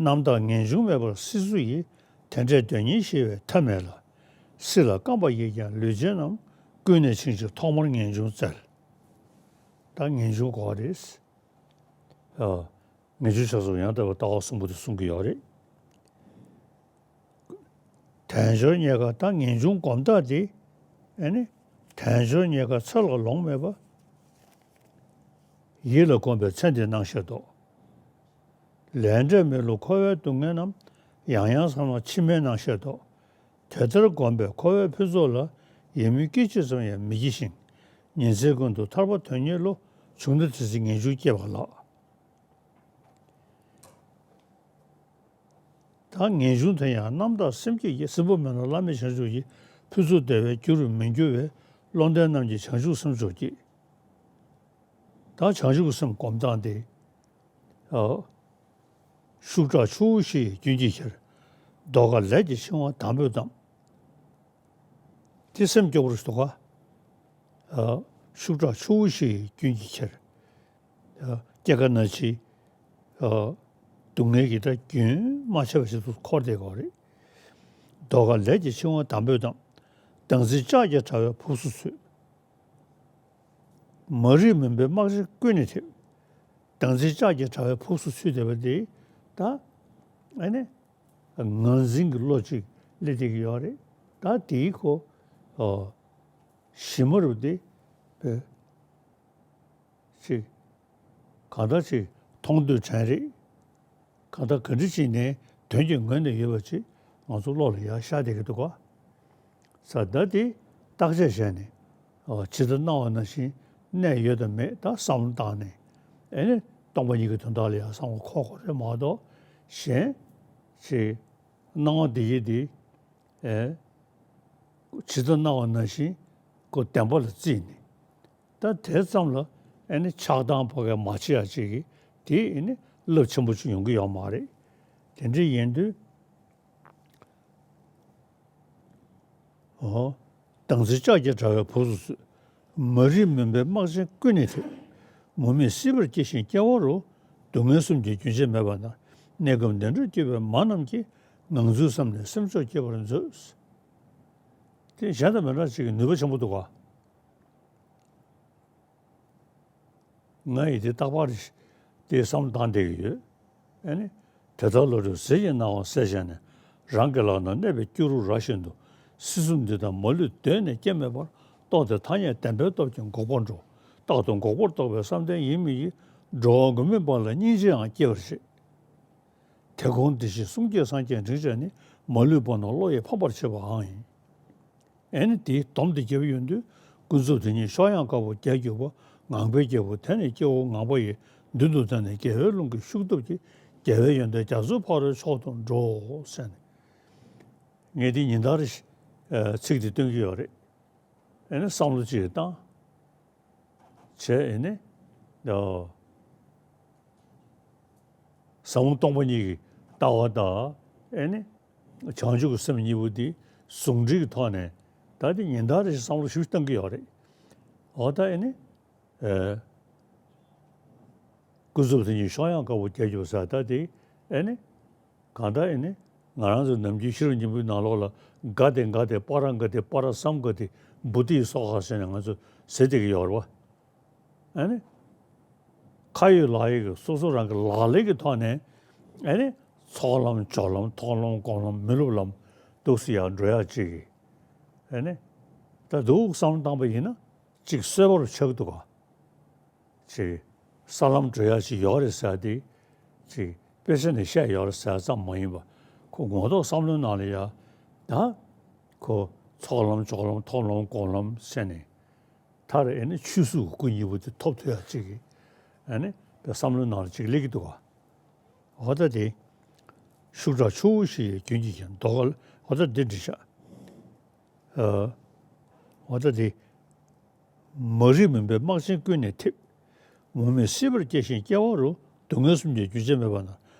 རྣམ་དག་ངེས་འབྱུང་མེད་པར་སྲིད་སུ་ཡི། དེ་འདྲའི་དོན་གཉེར་ཞི་བའི་ཐབས་མེད་ལ། སྲིད་ལ་རྐང་པ་ཡིས་ཀྱང་ལུས་ཅན་རྣམས། ཀུན་ནས་འཆིང་ཕྱིར་ཐོག་མར་ངེས་འབྱུང་བཙལ། ད་ངེས་འབྱུང་གོ་བ་རེད། ཨ། ངེས་འབྱུང་ཆགས་སོགས་ཡང་དག་པའི་ལྟ་བ་གསུམ་པོ་དེ་གསུང་གི་ཡོད་རེད། དལ་འབྱོར་རྙེད་དཀའ་ད་ངེས་འབྱུང་སྒོམ་སྟངས་དེ། ཨེ་ནི། དལ་འབྱོར་རྙེད་དཀའ་ཚེ་ལ་ལོང་མེད་པ། ཡིད་ལ་གོམས་པའི་ཚེ་འདིའི་སྣང་ཤས་ལྡོག། ལས་འབྲས་མེད་ལུགས་འཁོར་བའི་སྡུག་བསྔལ་རྣམས། ཡང་ཡང་བསམ་ན་ཕྱི་མའི་སྣང་ཤས་ལྡོག། དེ་ལྟར་བསྒོམས་པས་འཁོར་བའི་ཕུན་ཚོགས་ལ། ཡིད་སྨོན་སྐད་ཅིག་ཙམ་ཡང་མི་སྐྱེ་ཞིང་། ཉིན་མཚན་ཀུན་ཏུ་ཐར་པ་དོན་གཉེར་བློ། བྱུང་ན་དེ་ཚེ་ངེས་འབྱུང་སྐྱེས་པ་ལགས། ད་ངེས་འབྱུང་དེ་ཡང་རྣམ་དག་སེམས་བསྐྱེད་ཀྱིས། སྲིན་པོ་མེད་ན་བླ་མེད་བྱང་ཆུབ་ཀྱི། ཕུན་ཚོགས་བདེ་བའི་རྒྱུ་རུ་མི་འགྱུར་བའི། བློ་ལྡན་རྣམས་ཀྱིས་བྱང་ཆུབ་སེམས་མཆོག་བསྐྱེད། ད་བྱང་ཆུབ་ཀྱི་སེམས་སྒོམ་སྟངས་དེ། ཨ། ཤུགས་དྲག་ཆུ་བོ་བཞི་ཡིས་རྒྱུན་གྱིས་ཁྱེར། ཟློས་གར་ལས་ཀྱི་འཆིང་བ་དམ་པོས་བསྡམས། དེ་སེམས་སྐྱོ་པོ་རེད་འདུག་ག། ཨ། ཤུགས་དྲག་ཆུ་བོ་བཞི་ཡིས་རྒྱུན་གྱིས་ཁྱེར། ཨ། སྐྱེ་རྒ་ན་འཆི། ཨ། སྡུག་བསྔལ་གྱིས་ད་རྒྱུན་མ་ཆད་པ་ཞིག་ཏུ་འཁོར་བསྡད་ཀྱི་ཡོད་རེད། ཟློས་གར་ལས་ཀྱི་འཆིང་བ་དམ་པོས་བསྡམས། བདག་འཛིན་ལྕགས་ཀྱི་དྲ་བས་ཕུགས་སུ་ཚུད། མ་རིག་མུན་པའི་སྨག་ཆེན་ཀུན་ནས་ཐེབས། བདག་འཛིན་ལྕགས་ཀྱི་དྲ་བས་ཕུགས་སུ་ཚུད་བསྡད་པ་དེ། ད། ཨ་ནི། ངར་འཛིན་གྱི་བློ་གཅིག་སླེབས་བསྡད་ཀྱི་ཡོད་རེད། ད་དེའི་ཁོ། ཨོ། གཞི་མ་རུ་དེ། བོད། ཅིག་གང་ལྟར་ཅིག་མཐོང་ཐོས་དྲན་རེག་གང་ལྟར་ག་འདྲ་ཅིག་ནས་དོན་གྱི་ངོས་ནས་ཡོད་པ་ཅིག་ང་ཚོ་བློ་ལ་ཡར་ཤར་བསྡད་ཀྱི་འདུག་ག། ས་ད་དེ་བརྟག་དཔྱད་བྱས་ནས། ཨོ། ཇི་ལྟར་སྣང་བ་ནང་བཞིན་གནས་ཡོད་དམ་མེད་ད་བསམ་བློ་བཏང་ནས། ཨེ་ནི་སྟོང་པ་ཉིད་ཀྱི་དོན་དག་ལ་ཡང་བསམ་བློ་འཁོར་དགོས་རེད་མ་གཏོགས། གཞན་ཅིག་སྣང་བ་འདི་ཡིས་འདི། ཨེ། ཇི་ལྟར་སྣང་བ་ནང་བཞིན་ཁོ་བདེན་པ་ལ་བརྩིས་ནས། ད་དེ་ཙམ་ལ་ཨེ་ནི་ཆགས་སྡང་ཕ་གིར་མ་བྱེད་ཡ་ཅིག་གིས་དེ་ཨེ་ནི་རླབས་ཆེན་པོ་ཅིག་ཡོང་གི་ཡོད་མ་རེད། དེ་འདྲ་ཡིན་དུས། ཨོ། བདག་འཛིན་ལྕགས་ཀྱི་དྲ་བས་ཕུགས་སུ་ཚུད། མ་རིག་མུན་པའི་སྨག་ཆེན་ཀུན་ནས་ཐེབས། མུ་མེད་སྲིད་པར་སྐྱེ་ཞིང་སྐྱེ་བ་རུ། སྡུག་བསྔལ་གསུམ་གྱི་རྒྱུན་ཆད་མེད་པ་ན། གནས་སྐབས་འདི་འདྲར་སྐྱེ་བའི་མ་རྣམས་ཀྱིས། ངང་ཚུལ་བསམ་ནས་སེམས་མཆོག་བསྐྱེད་པར་མཛོད། དེ་གཞན་དང་མི་འདྲ་ཅིག་གི་ནུས་པ་ཆེན་པོ་འདུག་ག། ང་ཡིས་དེ་རྟག་པར་དེ་བསམ་བློ་བཏང་བསྡད་ཀྱི་ཡོད། ཨ་ནི། དེ་ལྟར་བློ་གྲོས་ཟིལ་གྱིས་གནང་བ་གསལ་བྱས་ནས། རང་གི་ལག་ན་གནས་པའི་སྐྱུ་རུ་ར་བཞིན་དུ། སྲིད་གསུམ་འདི་དག་མ་ལུས་གདོད་ནས་སྐྱེ་མེད་པར། རྟོགས་ཏེ་ཐ་སྙད་བདེན་པའི་སྟོབས་ཀྱིས་འགུགས་པར་འགྲོ། རྟག་ཏུ་འགོག་པར་རྟོགས་པའི་བསམ་གཏན་ཡིན་མིན་གྱིས། འགྲོ་བ་མགོན་མེད་པ་ལ་སྙིང་རྗེའང་སྐྱེ་བར་བྱེད། དེ་དགོངས་འདི་ཞེས་གསུང་སྐྱེས་སངས་རྒྱས་འབྲིང་བཅས་ནི། མ་ལུས་པ་རྣམས་བློ་ཡིས་ཕམ་པར་བྱེད་པའང་ཡིན། ཨེ་ནི་དེའི་སྡོམ་དེ་བརྒྱབ་ཡོང་དུས། ཀུན་རྫོབ་དེ་ཉིད་གཤོག་ཡངས་དཀར་པོ་རྒྱས་གྱུར་པ། ངང་པའི་རྒྱལ་པོ་དེ་ནི་སྐྱེ་བོ་ངང་པ་ཡི། མདུན་དུ་བསྡད་ནས་རྒྱལ་བའི་ལུང་གི་ཤུགས་སྟོབས་ཀྱིས། རྒྱལ་བའི་ཡོན་ཏན་རྒྱ་མཚོ་ཕ་རོལ་མཆོག་ཏུ་འགྲོ། ཟེར་ནས། ངས་འདི་ཉིན་ལྟར་ཨ་ཚིག་འདི་སྟོན་གྱི་ཡོད་རེད། ཨེ་ནི་བསམ་བློ་ཅིག་བཏང་། བྱས་ཨེ་ནི། ཨོ། ཟབ་མོ་སྟོང་པ་ཉིད་ཀྱི་ལྟ་བ་དང་། ཨེ་ནི། བྱང་ཆུབ་ཀྱི་སེམས་གཉིས་པོ་འདི་ཟུང་འབྲེལ་གྱི་ཐོག་ནས། ད་འདི་ཉིན་ལྟར་རེ་བཞིན་བསམ་བློ་ཞིབ་ཞིབ་བཏང་གི་ཡོད་རེད། འོ་ད་ཨེ་ནི། ཨེ། ཀུན་རྫོབ་དེ་ཉིད་གཤོག་ཡངས་དཀར་པོ་རྒྱས་གྱུར་ཟེར་ད་དེ། ཨེ་ནི། གང་ལྟར་ཨེ་ནི། ང་རང་ཚོ་ནམ་རྒྱུན་ཤེས་རབ་སྙིང་པོའི་ནང་ལོགས་ལ། ག་དེ་ག་དེ་པ་ར་ག་དེ་པ་ར་སམ་ག་དེ་བུ་དྷི་སྭཱ་ཧཱ་ཟེར་ནས་ང་ཚོ་ཟེར་བསྡད་ཀྱི་ཡོད་རེད་བ། ཨེ་ནི། ཁ་ཡོད་ལག་ཡོད་ཀྱི་སོ་སོ་རང་གི་ལག་ལེན་གྱི་ཐོག་ནས། ཨེ་ནི། ཚོགས་ལམ་སྦྱོར་ལམ་མཐོང་ལམ་སྒོམ་ལམ་མི་སློབ་ལམ་འདུག་སེ་ཡར་འགྲོ་ཡག་ཅིག་གི། ཨེ་ནི། ད་འདུག་བསམ་བློ་བཏང་པ་ཡིན་ན་ཅིག་གསོད་པར་ཆགས་ཀྱི་འདུག་ག། ཅིག་ས་ལམ་འགྲོ་ཡ་ཅིག་ཡོད་རེད་ཟེར་ཏེ་ཅིག་དཔེ་ཆ་ནས་བཤད་ཡོད་རེད་ཟེར་ཙམ་མ་ཡིན་པ། ཁོ་ངོ་ཐོག་བསམ་བློའི་ནང་ལ་ཡ་ད་ཁོ་ཚོགས་ལམ་ཕྱོགས་ལམ་ཐོབ་ལམ་སྒོམ་ལམ་ཟེར་ནས་མཐར་ཨེ་ནི་ཆོས་སུ་སྐུ་གཉིས་པོ་དེ་ཐོབ་ཐུབ་ཡ་ཅིག་གི་ཨེ་ནི་བསམ་བློའི་ནང་ལ་ཅིག་སླེབས་ཀྱི་འདུག་ག་འོ་ད་དེ་ཤུགས་དྲག་ཆུ་བོ་བཞི་ཡི་རྒྱུན་གྱིས་ཀྱང་ལྡོག་ག་ལ་འོ་ད་འདི་འདྲི་བཞག་འོ་ད་དེ། མ་རིག་མུན་པའི་སྨག་ཆེན་ཀུན་ནས་འཐིབས། མུ་མེད་སྲིད་པར་སྐྱེ་ཞིང་སྐྱེ་བ་རུ། སྡུག་བསྔལ་གསུམ་གྱི་རྒྱུན་ཆད་མེད་པ་ན།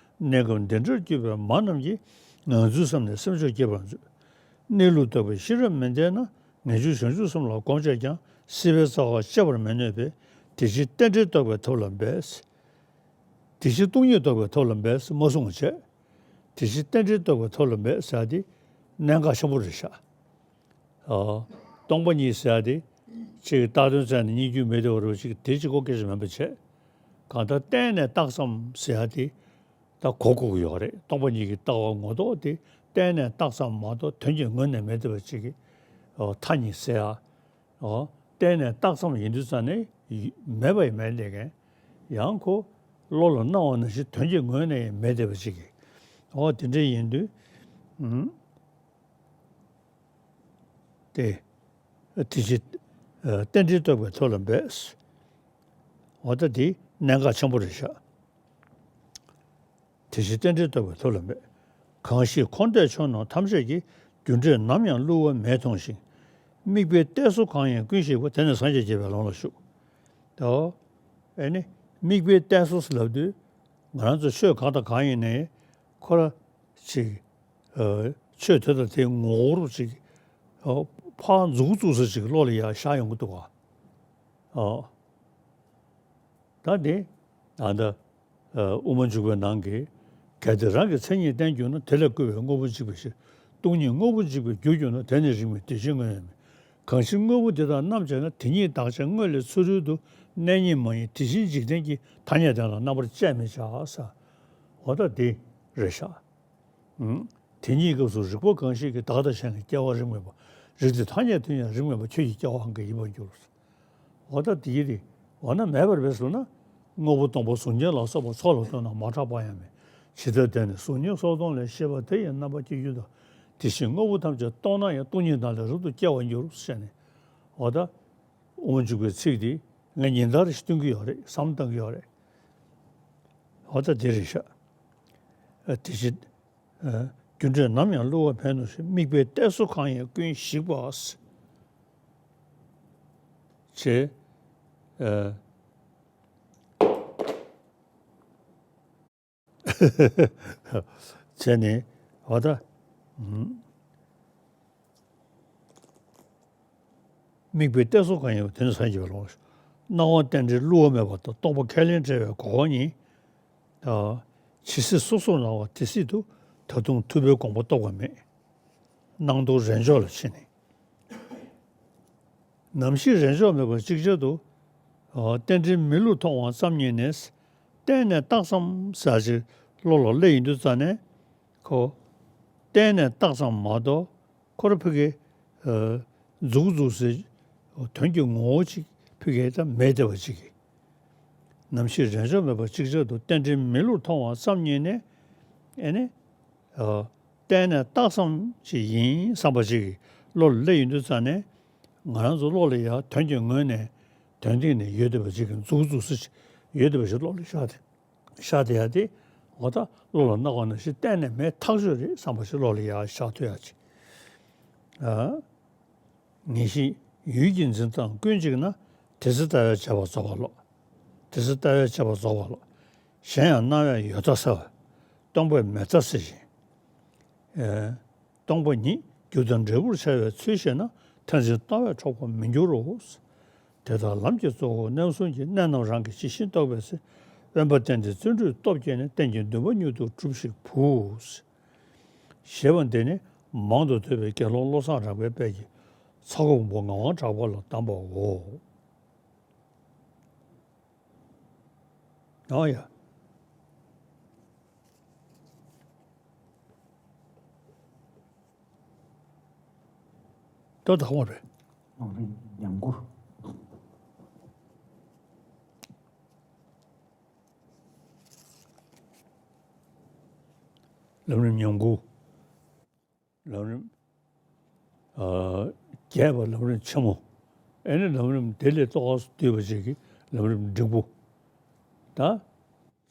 གནས་སྐབས་འདི་འདྲར་གྱུར་པའི་མ་རྣམས་ཀྱིས། ངང་ཚུལ་བསམ་ནས་སེམས་མཆོག་བསྐྱེད་པར་མཛོད། གནས་ལུགས་རྟོགས་པའི་ཤེས་རབ་མི་ལྡན་ན། ངེས་འབྱུང་བྱང་ཆུབ་གསུམ་ལ་གོམས་བྱས་ཀྱང་། སྲིད་པའི་རྩ་བ་གཅད་པར་མི་ནུས་པས། དེ་ཕྱིར་རྟེན་འབྲེལ་རྟོགས་པའི་ཐབས་ལ་འབད། དེ་ཕྱིར་སྟོང་ཉིད་རྟོགས་པའི་ཐབས་ལ་འབད། མ་གསུངས་པ་བྱས། དེ་ཕྱིར་རྟེན་འབྲེལ་རྟོགས་པའི་ཐབས་ལ་འབད་ཟེར་ཡ་དེ་གནད་འགག་ཆེན་པོ་རེད་ཤག་ཨ། སྟོང་པ་ཉིད་ཟེར་ཡ་དེ་ཅིག་བཏགས་དོན་བཙལ་ནས་སྙིང་རྒྱུད་མེད་དེ་བ་རུ་ཅིག་དེ་ཅིག་གོ་སྐད་ཆ་མིན་པ་བྱས། གང་ལྟར་བརྟེན་ནས་བཏགས་ཙམ་ཟེར་ཡ་དེ་ད་གོ་དགོས་ཀྱི་ཡོད་རེད། སྟོང་པ་ཉིད་ཀྱི་ལྟ་བ་ངོ་ཐོག་དེ་བརྟེན་ནས་བཏགས་ཙམ་མ་གཏོགས་དོན་གྱི་ངོས་ནས་མེད་བསྡད་པ་ཅིག་གི་ཨོ་ཐ་སྙད་ཟེར་ཡ། ཨོ་བརྟེན་ནས་བཏགས་ཙམ་ཡིན་དུས་ཙང་ནས་ཡི་མེད་པ་ཡིན་མེད་བསྡད་མཁན། ཡང་ཁོ་བློ་ལ་སྣང་བ་ནང་བཞིན་དོན་གྱི་ངོས་ནས་ཡང་མེད་བསྡད་པ་ཅིག་གི་ཨོ་དེ་འདྲ་ཡིན་དུས། ཨུམ། ཏེ། དེ་ཕྱིར། རྟེན་འབྲེལ་རྟོགས་པའི་ཐབས་ལ་འབད། འོ་ད་འདི་གནད་འགག་ཆེན་པོ་རེད་ཤག་དེ་ཕྱིར་རྟེན་འབྲེལ་རྟོགས་པའི་ཐབས་ལ་འབད། གང་ཞིག་འཁོར་འདས་ཆོས་རྣམས་ཐམས་ཅད་ཀྱི། རྒྱུ་འབྲས་ནམ་ཡང་བསླུ་བ་མེད་མཐོང་ཞིང་། དམིགས་པའི་གཏད་སོ་གང་ཡིན་ཀུན་ཞིག་པ། དེ་ནི་སངས་རྒྱས་བསྐྱེད་པའི་ལམ་ལ་ཞུགས། ད། ཨེ་ནི། དམིགས་པའི་གཏད་སོ་ལབ་དུས། ང་རང་ཚོ་ཆོས་གང་དང་གང་ཡིན་ནའི། ཁོ་ར། ཅིག་ཨ། ཆོས་དེ་དང་དེའི་ངོ་བོར་ཅིག་ཨ། ཕར་མཛུབ་བཙུགས་ས་ཅིག་བློ་ལ་ཡར་ཤར་ཡོང་གི་འདུག་ག་ཨ། ད་དེ་ད་ལྟ་ཨ། དབུ་མ་འཇུག་པའི་ནང་གི། གལ་ཏེ་རང་གི་མཚན་ཉིད་བསྟན་གྱུར་ན། དེ་ལས་བསྐུལ་བའི་དངོས་པོ་འཇིག་པའི་ཕྱིར། སྟོང་ཉིད་དངོས་པོ་འཇིག་པའི་རྒྱུར་གྱུར་ན། དེ་ནི་རིས་མེད་བདེ་ཆེན་དངོས་ཡོད་མིན། གང་ཕྱིར་དངོས་པོ་འདི་དག་རྣམ་དཔྱད་ན། དེ་ཉིད་བདག་ཅན་དངོས་ལས་ཚུ་རོལ་དུ། གནས་རྙེད་མ་ཡིན་དེ་བཞིན་འཇིག་རྟེན་གྱི། ཐ་སྙད་དེ་ལ་རྣམ་པར་དཔྱད་མི་བྱ་ཟེར། འོ་ད་འདི་རེད་ཤག་ཨུམ། དེ་ཉིད་སྐབས་སུ་རིག་པ་གང་ཞིག་གིས། བདག་དང་གཞན་ལ་སྐྱེ་བ་རིགས་མེད་པ། རིགས་དེ་ཐ་སྙད་དུ་ཡང་རིགས་མེད་པ། ཁྱོད་ཀྱི་སྐྱེ་བའང་གང་ཡིན་པར་འགྱུར། འོ་ད་དེ་རེད། འོ་ན་མེད་པར་འབད་ཟེར་ན། དངོས་པོ་སྟོང་པ་གཟུགས་བརྙན་ལ་སོགས་པ་ཚོགས་ལ་ལྟོས་ན་མ་གྲགས་པ་ཡང་མེད། ཇི་ལྟར་དེ་ནི་གཟུགས་བརྙན་སོགས་སྟོང་ལས་ཤེས་པ་དེ་ཡི་རྣམ་པ་སྐྱེ་འགྱུར་ལྟར། དེ་བཞིན་དངོས་པོ་ཐམས་ཅད་སྟོང་ན་ཡང་། སྟོང་ཉིད་དག་ལས་རབ་ཏུ་སྐྱེ་བར་འགྱུར་ཟེར་ནས། འོ་ད། དབུ་མ་འཇུག་པའི་ཚིག་འདི་ངས་ཉིན་ལྟར་ཞིག་སྟོན་གྱི་ཡོད་རེད། བསམ་བཏང་གི་ཡོད་རེད། འོ་ད་དེ་རེད་ཤག་ཨ། དེ་བཞིན། ཨ། རྒྱུ་འབྲས་ནམ་ཡང་བསླུ་བ་མེད་མཐོང་ཞིང་། དམིགས་པའི་གཏད་སོ་གང་ཡིན་ཀུན་ཞིག་པ། ཅེས། ཨ། བྱས་ནས་འོ་ད། ཨུམ། དམིགས་པའི་གཏད་སོ་གང་ཡིན་པ། དེ་ནི་སངས་རྒྱས་པའི་ལམ། སྣང་བ་རྟེན་འབྲེལ་བསླུ་བ་མེད་པ་དང་། རྟོག་པ་ཁས་ལེན་བྲལ་བའི་གོ་འཕང་ཉིད། ཨ། ཇི་སྲིད་སོ་སོར་སྣང་བ་དེ་སྲིད་དུ། ད་དུང་ཐུབ་པའི་དགོངས་པ་རྟོགས་པ་མེད། སྣང་སྟོང་རེས་འཇོག་ལ་ཕྱིན་ནས། ནམ་ཞིག་རེས་འཇོག་མེད་པར་ཅིག་ཅར་དུ། ཨ། རྟེན་འབྲེལ་མི་བསླུ་མཐོང་བ་ཙམ་ཉིད་ནས། བརྟེན་ནས་བཏགས་ཙམ་ཟེར་ཅིག་བློ་ལ་སླེབས་ཡོང་དུས་ཙ་ནས། ཁོ། བརྟེན་ནས་བཏགས་ཙམ་མ་གཏོགས། ཁོ་ར་ཕ་གི། ཨ། མཛུབ་བཙུགས་སའི་དོན་གྱི་ངོ་བོ་ཅིག་ཕ་གི་ད་མེད་བསྡད་པ་ཅིག་གིས། ནམ་ཞིག་རེས་འཇོག་མེད་པར་ཅིག་ཅར་དུ། རྟེན་འབྲེལ་མི་བསླུ་མཐོང་བ་ཙམ་ཉིད་ནས། ཨེ་ནི། ཨ། བརྟེན་ནས་བཏགས་ཙམ་ཅིག་ཡིན་བསམ་པ་ཅིག་གིས་བློ་ལ་སླེབས་ཡོང་དུས་ཙ་ནས། ང་རང་ཚོ་བློ་ལ་ཡང་དོན་གྱི་ངོས་ནས། དོན་སྟེང་ནས་ཡོད་བསྡད་པ་ཅིག་གིས། མཛུབ་བཙུགས་ས་ཅིག་ཡོད་བསྡད་པ་ཞིག་བློ་ལ་ཤར་ཏེ། ཤར་བསྡད་ཡ་དེ། འོ་ད་བློ་ལ་སྣང་བ་ནང་བཞིན་གཏན་ནས་མེད་ཐག་ཆོད་རེད་བསམ་པ་ཞིག་བློ་ལ་ཡར་ཤར་ཐུབ་ཡ་ཅིག་ཨ། ངེས་ཤེས་ཡུལ་གྱི་འཛིན་སྟངས་ཀུན་གཅིག་ན། དེ་ཚེ་ལྟ་བས་བྱས་པ་རྫོགས་པ་ལོ། དེ་ཚེ་ལྟ་བས་བྱས་པ་རྫོགས་པ་ལོ། གཞན་ཡང་སྣང་བས་ཡོད་མཐའ་སེལ་བ། སྟོང་པས་མེད་མཐའ་སེལ་ཞིང་། ཨེ། སྟོང་པ་ཉིད་རྒྱུ་དང་འབྲས་བུར་འཆར་བའི་ཚུལ་ཤེས་ན། མཐར་འཛིན་ལྟ་བས་འཕྲོག་པར་མི་འགྱུར་རོ། དེ་ལྟར་ལམ་གྱི་གཙོ་བོ་རྣམ་གསུམ་གྱི། གནད་རྣམས་རང་གིས་ཇི་བཞིན་རྟོགས་པའི་ཚེ། དབེན་པ་བསྟེན་ཏེ་བརྩོན་འགྲུས་སྟོབས་བསྐྱེད་ནས། རྟེན་གྱི་འདུན་པ་མྱུར་དུ་འགྲུབ་ཤིག་བུ། ཞེས་པ་འདི་ནི་མང་དུ་ཐོས་པའི་དགེ་སློང་བློ་བཟང་རང་གི་དཔལ་གྱི་ཚ་ཁོ་བུ་མོ་ངག་དབང་གྲགས་པ་ལ་གདམས་པའོ། ཨ་ཡ། ད་དག་པ་རེད། ཉམས་མགུར། ལམ་རིམ་ཉམས་མགུར། ལམ་རིམ། ཨ། རྒྱས་པ་ལམ་རིམ་ཆེན་མོ། ཨེ་ནི་ལམ་རིམ་དེ་ལས་ཏོག་ཙམ་བསྡུས་པ་ཅིག་གི་ལམ་རིམ་འབྲིང་པོ། ད་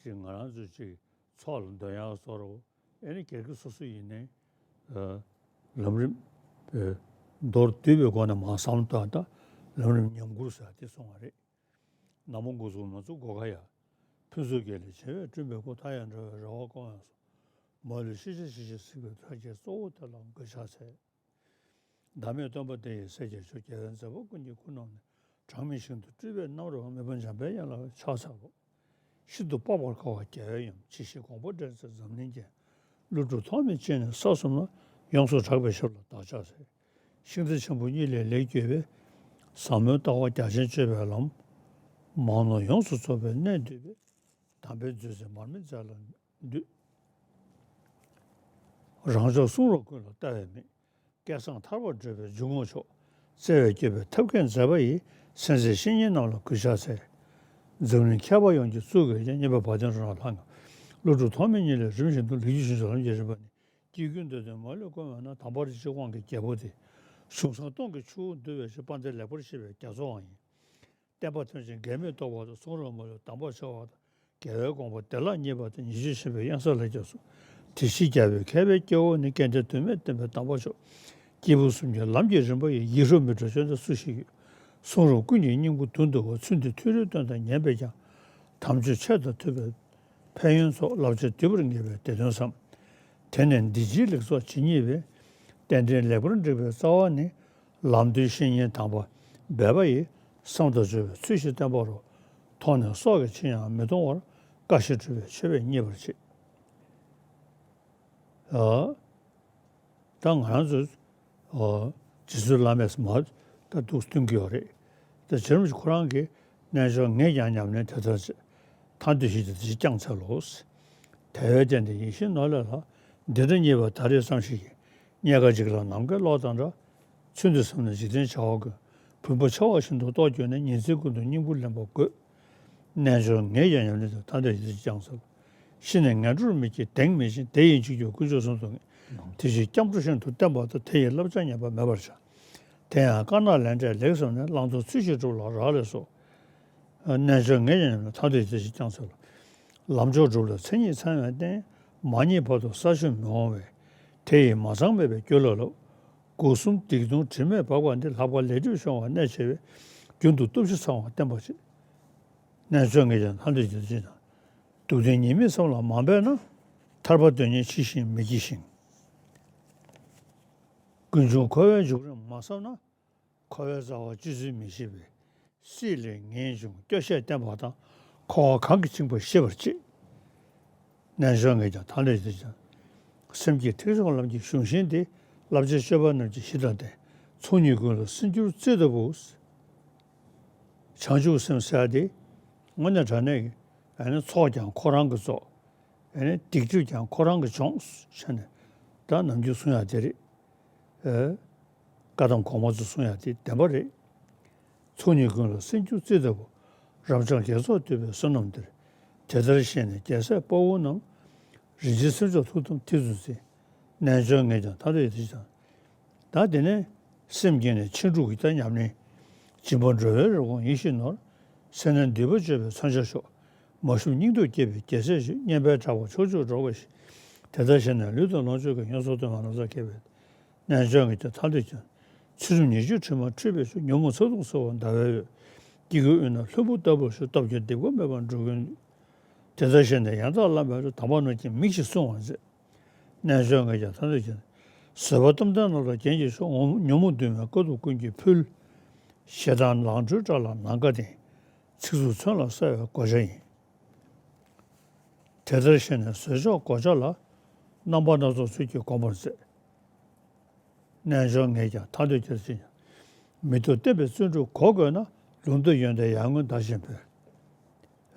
ཅིག་ང་རང་ཚོ་ཅིག་ཚོགས་ལ་འདོན་ཡག་བཟོ་འདྲ་བོ། ཨེ་ནི་སྒེར་གྱི་སོ་སོ་ཡིན་ནའི། ཨ། ལམ་རིམ། ཨེ། མདོར་བསྡུས་པའི་སྒོ་ནས་མར་བསམ་བློ་བཏང་ད་ལམ་རིམ་ཉམས་མགུར་ཟེར་དེ་གསུངས་པ་རེད། ན་མོ་འགོ་ཚུགས་མ་ཚུགས་སྒོ་ཁ་ཡ། ཕུན་ཚོགས་དགེ་ལས་བྱེ་བས་བསྐྲུན་པའི་སྐུ། མཐའ་ཡས་འགྲོ་བའི་རེ་བ་སྐོང་བའི་གསུང་། མ་ལུས་ཤེས་བྱ་ཞི་ཞིང་གཟིགས་པའི་ཐབས་མཁས་གཙོ་བོ་དེ་ལ་གུས་ཕྱག་འཚལ། བདག་མེད་སྟོན་པ་དེ་ཡི་སྲས་ཀྱི་མཆོག་རྒྱལ་བའི་མཛད་པ་ཀུན་གྱི་སྐུ་རྣམས་ནི། གྲངས་མེད་ཞིང་དུ་སྤྲུལ་པའི་རྣམ་རོལ་པ། མེས་པོ་འཇམ་དཔལ་དབྱངས་ལ་ཕྱག་འཚལ་ལོ། ཤིན་ཏུ་དཔག་པར་དཀའ་བ་རྒྱལ་བའི་ཡུམ། ཇི་ཞིག་དགོངས་པ་འགྲེལ་མཛད་འཛམ་གླིང་རྒྱན། ཀླུ་སྒྲུབ་ཐོགས་མེད་ཅན་ནི་ས་གསུམ་ན། ཡོངས་སུ་གྲགས་པའི་ཞབས་ལ་བདག་ཕྱག་འཚལ། ཤིང་རྟ་ཆེན་པོ་གཉིས་ལས་ལེགས་བརྒྱུད་པའི། ཟབ་མོའི་ལྟ་བ་རྒྱ་ཆེན་སྤྱོད་པའི་ལམ། མང་ནོར་ཡོངས་སུ་རྫོགས་པའི་གནད་བསྡུས་པའི། དམ་པའི་མཛོད་རྩེ་མར་མེ་མཛད་ལ་འདུད། རང་ཕྱོགས་གསུང་རབ་ཀུན་ལ་ལྟ་བའི་མིག། སྐལ་བཟང་ཐར་པར་བགྲོད་པའི་འཇུག་ངོགས་མཆོག། བརྩེ་བས་བསྐྱོད་པའི་ཐབས་མཁས་མཛད་པ་ཡི། སེམས་ཅན་བཤེས་གཉེན་རྣམས་ལ་གུས་ཕྱག་འཚལ། འཛམ་གླིང་མཁས་པ་ཡོངས་ཀྱི་གཙུག་གི་རྒྱན། བསྙེན་པ་བ་དན་རང་ལ་ལྷང་ངེ་བ། ཀླུ་སྒྲུབ་ཐོགས་མེད་གཉིས་ལས་རིམ་བཞིན་དུ། ལེགས་བརྒྱུད་ཞིང་མཆོག་ལམ་གྱི་རིམ་པ་ནི། སྐྱེ་ཀུན་འདོད་དོན་མ་ལུས་སྐོང་བས་ན། དམ་པ་རིགས་གཅིག་དབང་གི་རྒྱལ་པོ་དེ། གཞུང་བཟང་སྟོང་གི་ཆུ་བོ་འདུལ་བའི་ཕྱིར། དཔལ་ལྡན་ལེགས་པར་བཤད་པའི་རྒྱ་མཚོའང་ཡིན། བསྟན་པ་མཐུན་ཞིང་འགལ་མེད་རྟོགས་པ་དང་། གསུང་རབ་མ་ལུས་དམ་པར་བྱ་བ་དང་། རྒྱལ་བའི་དགོངས་པ་བདེ་བླག་བརྙེས་པ་དེ། ཉེས་སྤྱོད་ཆེན་པོའི་གཡང་ས་ལ་སྐྱབས་སུ། དེ་བཞིན་རྒྱལ་བའི་མཁས་པའི་སྐྱེ་བོ་ནི། སྐལ་ལྡན་དོན་མེད་བསྟན་པའི་དམ་པ་མཆོག། སྐྱེས་བུ་གསུམ་གྱི་ལམ་གྱི་རིམ་པ་ཡི། ཡིད་འཕྲོག་མི་འཕྲོག་སྤྱོད་འདི་སུ་ཞིག་ཡོད། གསུང་རབ་ཀུན་གྱི་སྙིང་པོ་མདུན་དུ་བབས། ཚུལ་འདི་ཐུན་རེ་བཏོན་དང་ཉན་པས་ཀྱང་། དམ་ཆོས་ཆེད་དུ་ཐོས་པའི་ཕན་ཡོན་ཚོགས། བསླབ་བྱ་འདུས་པར་ངེས་པའི་དེ་དོན་བསམ། དེ་ནས་འདི་ཕྱིའི་ལེགས་ཚོགས་ཇི་སྙེད་པའི། རྟེན་འབྲེལ་ལེགས་པར་འགྲིག་པའི་རྩ་བ་ནི། ལམ་སྟོན་བཤེས་གཉེན་དམ་པ་འབད་པ་ཡིས། བསམ་དང་སྦྱོར་བའི་ཚུལ་བཞིན་བསྟན་པ་རུ། མཐོང་ནས་སྲོག་གི་ཕྱིར་ཡང་མི་གཏོང་བར། བཀའ་བཞིན་སྒྲུབ་པའི་མཆོད་པས་མཉེས་པར་བྱེད། ཨ། ད་ང་རང་ཚོ། ཨ། རྗེ་བཙུན་བླ་མས་མར་ད་འདུག་སྟོན་གྱི་ཡོད་རེད། ད་རྗེ་རིན་པོ་ཆེ་ཁོ་རང་གིས་རྣལ་འབྱོར་ངས་ཀྱང་ཉམས་ལེན་དེ་ལྟར་བྱེད། ཐར་འདོད་བཞིན་དུ་དེ་བཞིན་བསྐྱངས་འཚལ་ལོ། དལ་བའི་རྟེན་འདི་ཡིད་བཞིན་ནོར་ལས་ལྷག། འདི་འདྲ་རྙེད་པ་ད་རེས་ཙམ་ཞིག་ཡིན། རྙེད་དཀའ་འཇིག་སླ་ནམ་མཁའི་གློག་དང་འདྲ། ཚུལ་འདི་བསམ་ན་འཇིག་རྟེན་བྱ་བ་ཀུན། བུམ་པ་འཕྱར་བ་བཞིན་དུ་རྟོགས་གྱུར་ནས། ཉིན་མཚན་ཀུན་ཏུ་སྙིང་པོ་ལེན་པ་དགོས། རྣལ་འབྱོར་ངས་ཀྱང་ཉམས་ལེན་དུ། ཐར་འདོད་བཞིན་དུ་དེ་བཞིན་བསྐྱངས་འཚལ། ཤི་ནས་ངན་འགྲོར་མི་སྐྱེ་གདེང་མི་ཞན། དེ་ཡི་འཇིགས་སྐྱོབ་དཀོན་མཆོག་གསུམ་དུ་ངེས། དེ་ཕྱིར་སྐྱབས་འགྲོ་ཤིན་ཏུ་བརྟན་པ་དང་། དེ་ཡི་བསླབ་བྱ་ཉམས་པ་མེད་པར་བྱ། དེ་ཡང་དཀར་ནག་ལས་འབྲས་ལེགས་བསམས་ནས། བླང་དོར་ཚུལ་བཞིན་སྒྲུབ་ལ་རག་ལས་སོ། རྣལ་འབྱོར་ངས་ཀྱང་ཉམས་ལེན། ཐར་འདོད་བཞིན་དུ་དེ་བཞིན་བསྐྱངས་འཚལ་ལོ། ལམ་མཆོག་སྒྲུབ་ལ་མཚན་ཉིད་ཚང་བའི་རྟེན། མ་རྙེད་བར་དུ་ས་ཆུ་མི་འོང་བས། དེ་ཡི་མ་ཚང་མེད་པའི་རྒྱུ་ལ་བསླབ། སྒོ་གསུམ་སྡིག་ལྟུང་དྲི་མས་སྦགས་པ་འདི། ལྷག་པར་ལས་སྒྲིབ་སྦྱོང་བ་གནད་ཆེ་བས། རྒྱུན་དུ་སྟོབས་བཞི་ཚང་བ་བསྟེན་པར་བྱེད། རྣལ་འབྱོར་ངས་ཀྱང་ཐར་འདོད་བཞིན་དུ་དེ་བཞིན་བསྐྱངས། སྡུག་བདེན་གཉིས་མེད་བསམ་ལ་མ་འབད་ན། ཐར་པ་དོན་གཉེར་ཕྱི་བཞིན་མི་བགྱིད་ཞིང་། ཀུན་འབྱུང་འཁོར་བའི་འཇུག་རིམ་མ་བསམ་ན། འཁོར་བའི་རྩ་བ་སྤྱོད་ཚུལ་མི་ཤེས་པས། སྲིད་ལས་ངེས་འབྱུང་སྐྱོ་ཤས་བསྟེན་པ་དང་། འཁོར་བ་གང་གིས་བཅིངས་པ་ཤེས་པར་བྱེད། རྣལ་འབྱོར་ངས་ཀྱང་ཐར་འདོད་བཞིན་དུ་དེ་བཞིན་བསྐྱངས། སེམས་ཀྱི་ཐེག་མཆོག་ལམ་གྱི་གཞུང་ཤིང་སྟེ། བསླབ་བྱའི་སྤྱོད་པ་རྣམས་ཀྱི་གཞི་དང་ལྡན། ཚོགས་གཉིས་ཀུན་ལ་སེམས་རྒྱུད་བརྩེ་ལྟ་བུ། བྱང་ཆུབ་སེམས་ཟེར་ཡ་དེ་དངོས་གནས་དྲང་གནས་ཀྱི། ཨ་ནི་ཚོགས་ཀྱང་ཁོ་རང་གིས་རྫོགས། ཨ་ནི་སྡིག་སྒྲིབ་ཀྱང་ཁོ་རང་གིས་སྦྱོངས་བྱས་ནས། ད་ནམ་རྒྱུན་གསུང་ཡ་དེ་རེད། ཨེ། བཀའ་གདམས་གོང་མ་ཚོ་གསུང་ཡ་དེ་བདེན་པ་རེད། ཚོགས་གཉིས་ཀུན་ལ་སེམས་རྒྱུད་བརྩེ་ལྟ་བུ། རབ་འབྱམས་དགེ་ཚོགས་འདུས་པའི་བསོད་ནམས་འདིར། དེ་ལྟར་ཤེས་ནས་རྒྱལ་སྲས་དཔའ་བོ་རྣམས། རིན་ཆེན་སེམས་མཆོག་ཐུགས་དམ་ཐིག་ཏུ་འཛིན། རྣལ་འབྱོར་ངས་ཀྱང་ཐར་འདོད་བཞིན་དུ་དེ་བཞིན་བསྐྱངས། ད་དེ་ནས་སེམས་བསྐྱེད་ནས་ཕྱིན་དྲུག་གི་ད་ཉམས་ལེན། སྦྱིན་པ་འགྲོ་བའི་རེ་སྐོང་ཡིད་བཞིན་ནོར། སེར་སྣའི་མདུད་པ་གཅོད་པའི་མཚོན་ཆ་མཆོག། མ་ཞུམ་སྙིང་སྟོབས་བསྐྱེད་པའི་རྒྱལ་སྲས་ཤིག། སྙན་པའི་གྲགས་པ་ཕྱོགས་བཅུར་སྒྲོག་པའི་ཞིང་། དེ་ལྟར་ཤེས་ནས་ལུས་དང་ལོངས་སྤྱོད་ཀྱི། ཡོངས་སུ་གཏོང་བ་ལམ་སྲོལ་མཁས་པའི། རྣལ་འབྱོར་ངས་ཀྱང་ཐར་འདོད་ཀྱང་། ཚུལ་ཁྲིམས་ཉེས་སྤྱོད་དྲི་མ་འཁྲུད་པའི་ཕྱིར། ཉོན་མོངས་ཚ་གདུང་སེལ་བ་ཟླ་བའི་འོད། སྐྱེ་དགུའི་དབུས་ན་ལྷུན་པོ་ལྟ་བུར་བཞུགས། སྟོབས་ཀྱིས་སྡིག་པ་མེད་པར་འགྲོ་ཀུན། དེ་ལྟར་ཤེས་ནས་ཡང་དག་བླ་མའི་ཚོགས། དམ་པ་རྣམས་ཀྱི་མིག་བཞིན་བསྲུང་བར་མཛད། རྣལ་འབྱོར་ངས་ཀྱང་ཐར་འདོད་ཀྱང་། བཟོད་པ་གཏུམ་ལྡན་རྣམས་ལ་རྒྱན་གྱིས་ཤོག། ཉོན་མོངས་འདུལ་བའི་དཀའ་ཐུབ་ཀུན་གྱི་ཕུལ། ཞེ་སྡང་ནོར་འཁྲུལ་དགྲ་ལ་ནམ་མཁའ་ལྡིང་། ཚིག་རྩུབ་མཚོན་ལ་གསོད་པའི་གོ་ཆ་ཡིན། དེ་ལྟར་ཤེས་ནས་བཟོད་མཆོག་གོ་ཆ་ལ། རྣམ་པ་སྣ་ཚོགས་ཚུལ་གྱིས་བསྒོམ་པར་མཛད། རྣལ་འབྱོར་ངས་ཀྱང་ཐར་འདོད་ཀྱང་། མི་སྡུག་བསྟན་པའི་བརྩོན་འགྲུས་གོ་དགོས་ན། ལུང་སྟོན་ཡོན་ཏན་ཡར་ངོའི་མདའ་བཞིན་འཕེན།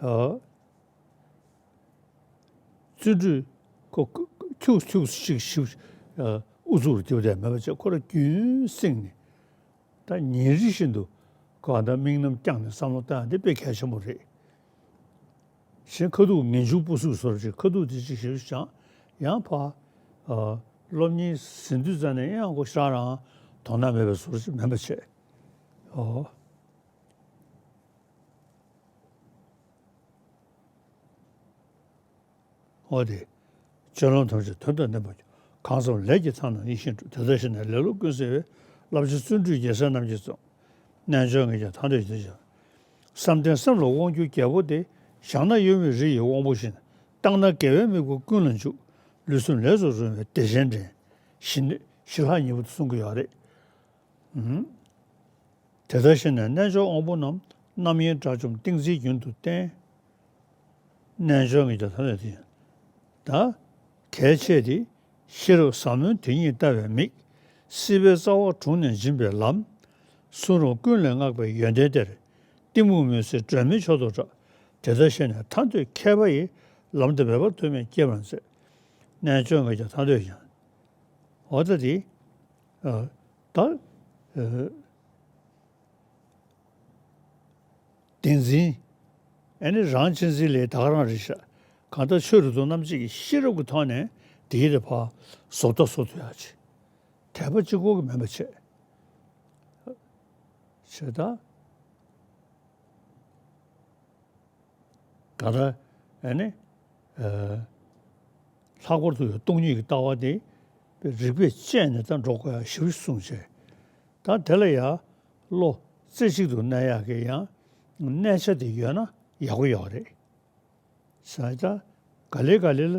ཨ། བརྩོན་འགྲུས་ཁོ་ཁྱུག་ཁྱུག་ཅིག་ཞིབ། ཨ། ཨུ་ཚུགས་རྒྱབ་བསྡད་མེད་པ་བྱས། ཁོ་རང་རྒྱུན་བསྲིངས་ནས། ད་ཉིན་རེ་བཞིན་དུ་གང་ལྟར་དམིགས་རྣམ་བསྐྱངས་ནས་བསམ་བློ་བཏང་ཡ་དེ་དཔེ་གལ་ཆེན་པོ་རེད། གཞན་ཁ་ཐུག་ངེས་འབྱུང་སྤུ་གཟུགས་བཟོ་འདྲ་ཅིག། ཁ་ཐུག་དེ་ཅིག་ཞིབ་སྦྱངས། ཡང་ཕར་ ཨ། སློབ་གཉེར་ཟིན་དུས་ཙམ་ནས་ཡང་ཁོ་ཧྲ་རང་དོ་སྣང་མེད་པའི་བཟོ་འདྲ་ཅིག་མེད་པ་བྱས། ཨོ། འོ་དེ། སྤྱོད་ལམ་ཐམས་ཅད་དོན་དང་ལྡན་པར་གྱུར། གང་བརྩམས་ལས་ཀྱི་མཐའ་རྣམས་ཡིད་བཞིན་འགྲུབ། དེ་ལྟར་ཤེས་ནས་ལེ་ལོ་ཀུན་སེལ་བའི། བསླབ་བྱ་བརྩོན་འགྲུས་རྒྱལ་སྲས་རྣམས་ཀྱིས་བརྩམས། རྣལ་འབྱོར་ངས་ཀྱང་ཐ་དད་ཀྱི་དེ་བཞིན། བསམ་གཏན་བསམ་ལ་དབང་བསྒྱུར་རྒྱལ་པོ་སྟེ། བཞག་ན་གཡོ་མེད་རི་ཡི་དབང་པོ་བཞིན། བཏང་ན་དགེ་བའི་དམིགས་པ་ཀུན་ལ་འཇུག། ལུས་སེམས་ལས་སུ་རུང་བའི་བདེ་ཆེན་འདྲེན། ཞི་ཞི་ལྷག་ཉིད་པོ་དེ་གསུང་གི་ཡོད་རེད། ཨུམ། དེ་ལྟར་ཤེས་ནས་རྣལ་འབྱོར་དབང་པོ་རྣམས། རྣམ་གཡེང་དགྲ་བཅོམ་ཏིང་འཛིན་རྒྱུན་དུ་བསྟེན། རྣལ་འབྱོར་ངས་ཀྱང་ཐ་དད་དེ། ད། གལ་ཆེ་སྟེ། ཤེས་རབ་ཟབ་མོའི་དེ་ཉིད་ལྟ་བའི་མིག། སྲིད་པའི་རྩ་བ་དྲུངས་ནས་འབྱིན་པའི་ལམ། གསུང་རབ་ཀུན་ལས་བསྔགས་པའི་ཡོན་ཏན་དེར། གཏི་མུག་མུན་སེལ་སྒྲོན་མེའི་མཆོག་ཏུ་གྲགས། དེ་ལྟར་ཤེས་ནས་ཐར་འདོད་མཁས་པ་ཡིས། ལམ་དུ་འབད་པ་དུ་མས་བསྐྱེད་པར་མཛད། རྣལ་འབྱོར་ངས་ཀྱང་ཐར་འདོད་ཀྱང་། འོ་ད་དེ། ཨ། ད། ཨ། བདེན་འཛིན། ཨ་ནི་རང་གཅེས་འཛིན་ལས་ད་ག་རང་རེད་ཤག། གང་ལྟར་ཆོས་རབ་ཏུ་རྣམ་འབྱེད་ཀྱི་ཤེས་རབ་ཀྱི་ཐོག་ནས་དེའི་རེ་བ་བཟོ་ལྟ་བཟོ་ཐུབ་ཡག་ཅིག། དད་པ་གཅིག་པོ་གིས་མིན་པ་བྱས། བྱས་ད། ག་ད། ཨ་ནི། ཨ། ལྷག་པར་དུ་ཡང་སྟོང་ཉིད་ཀྱི་ལྟ་བ་དེ་རིགས་པས་དཔྱད་ནས་ད་འགྲོ་དགོས་ཡག་ཞེ་པོ་གསུངས་བྱས། ད་དེ་ལ་ཡང་བློ་རྩེ་གཅིག་ཏུ་གནས་ཡག་གི་ཡང་གནས་ཆ་དེ་ཡོད་ན་ཡག་པོ་ཡོད་རེད། ས་ཡ་ད་ག་ལེ་ག་ལེ་ལ་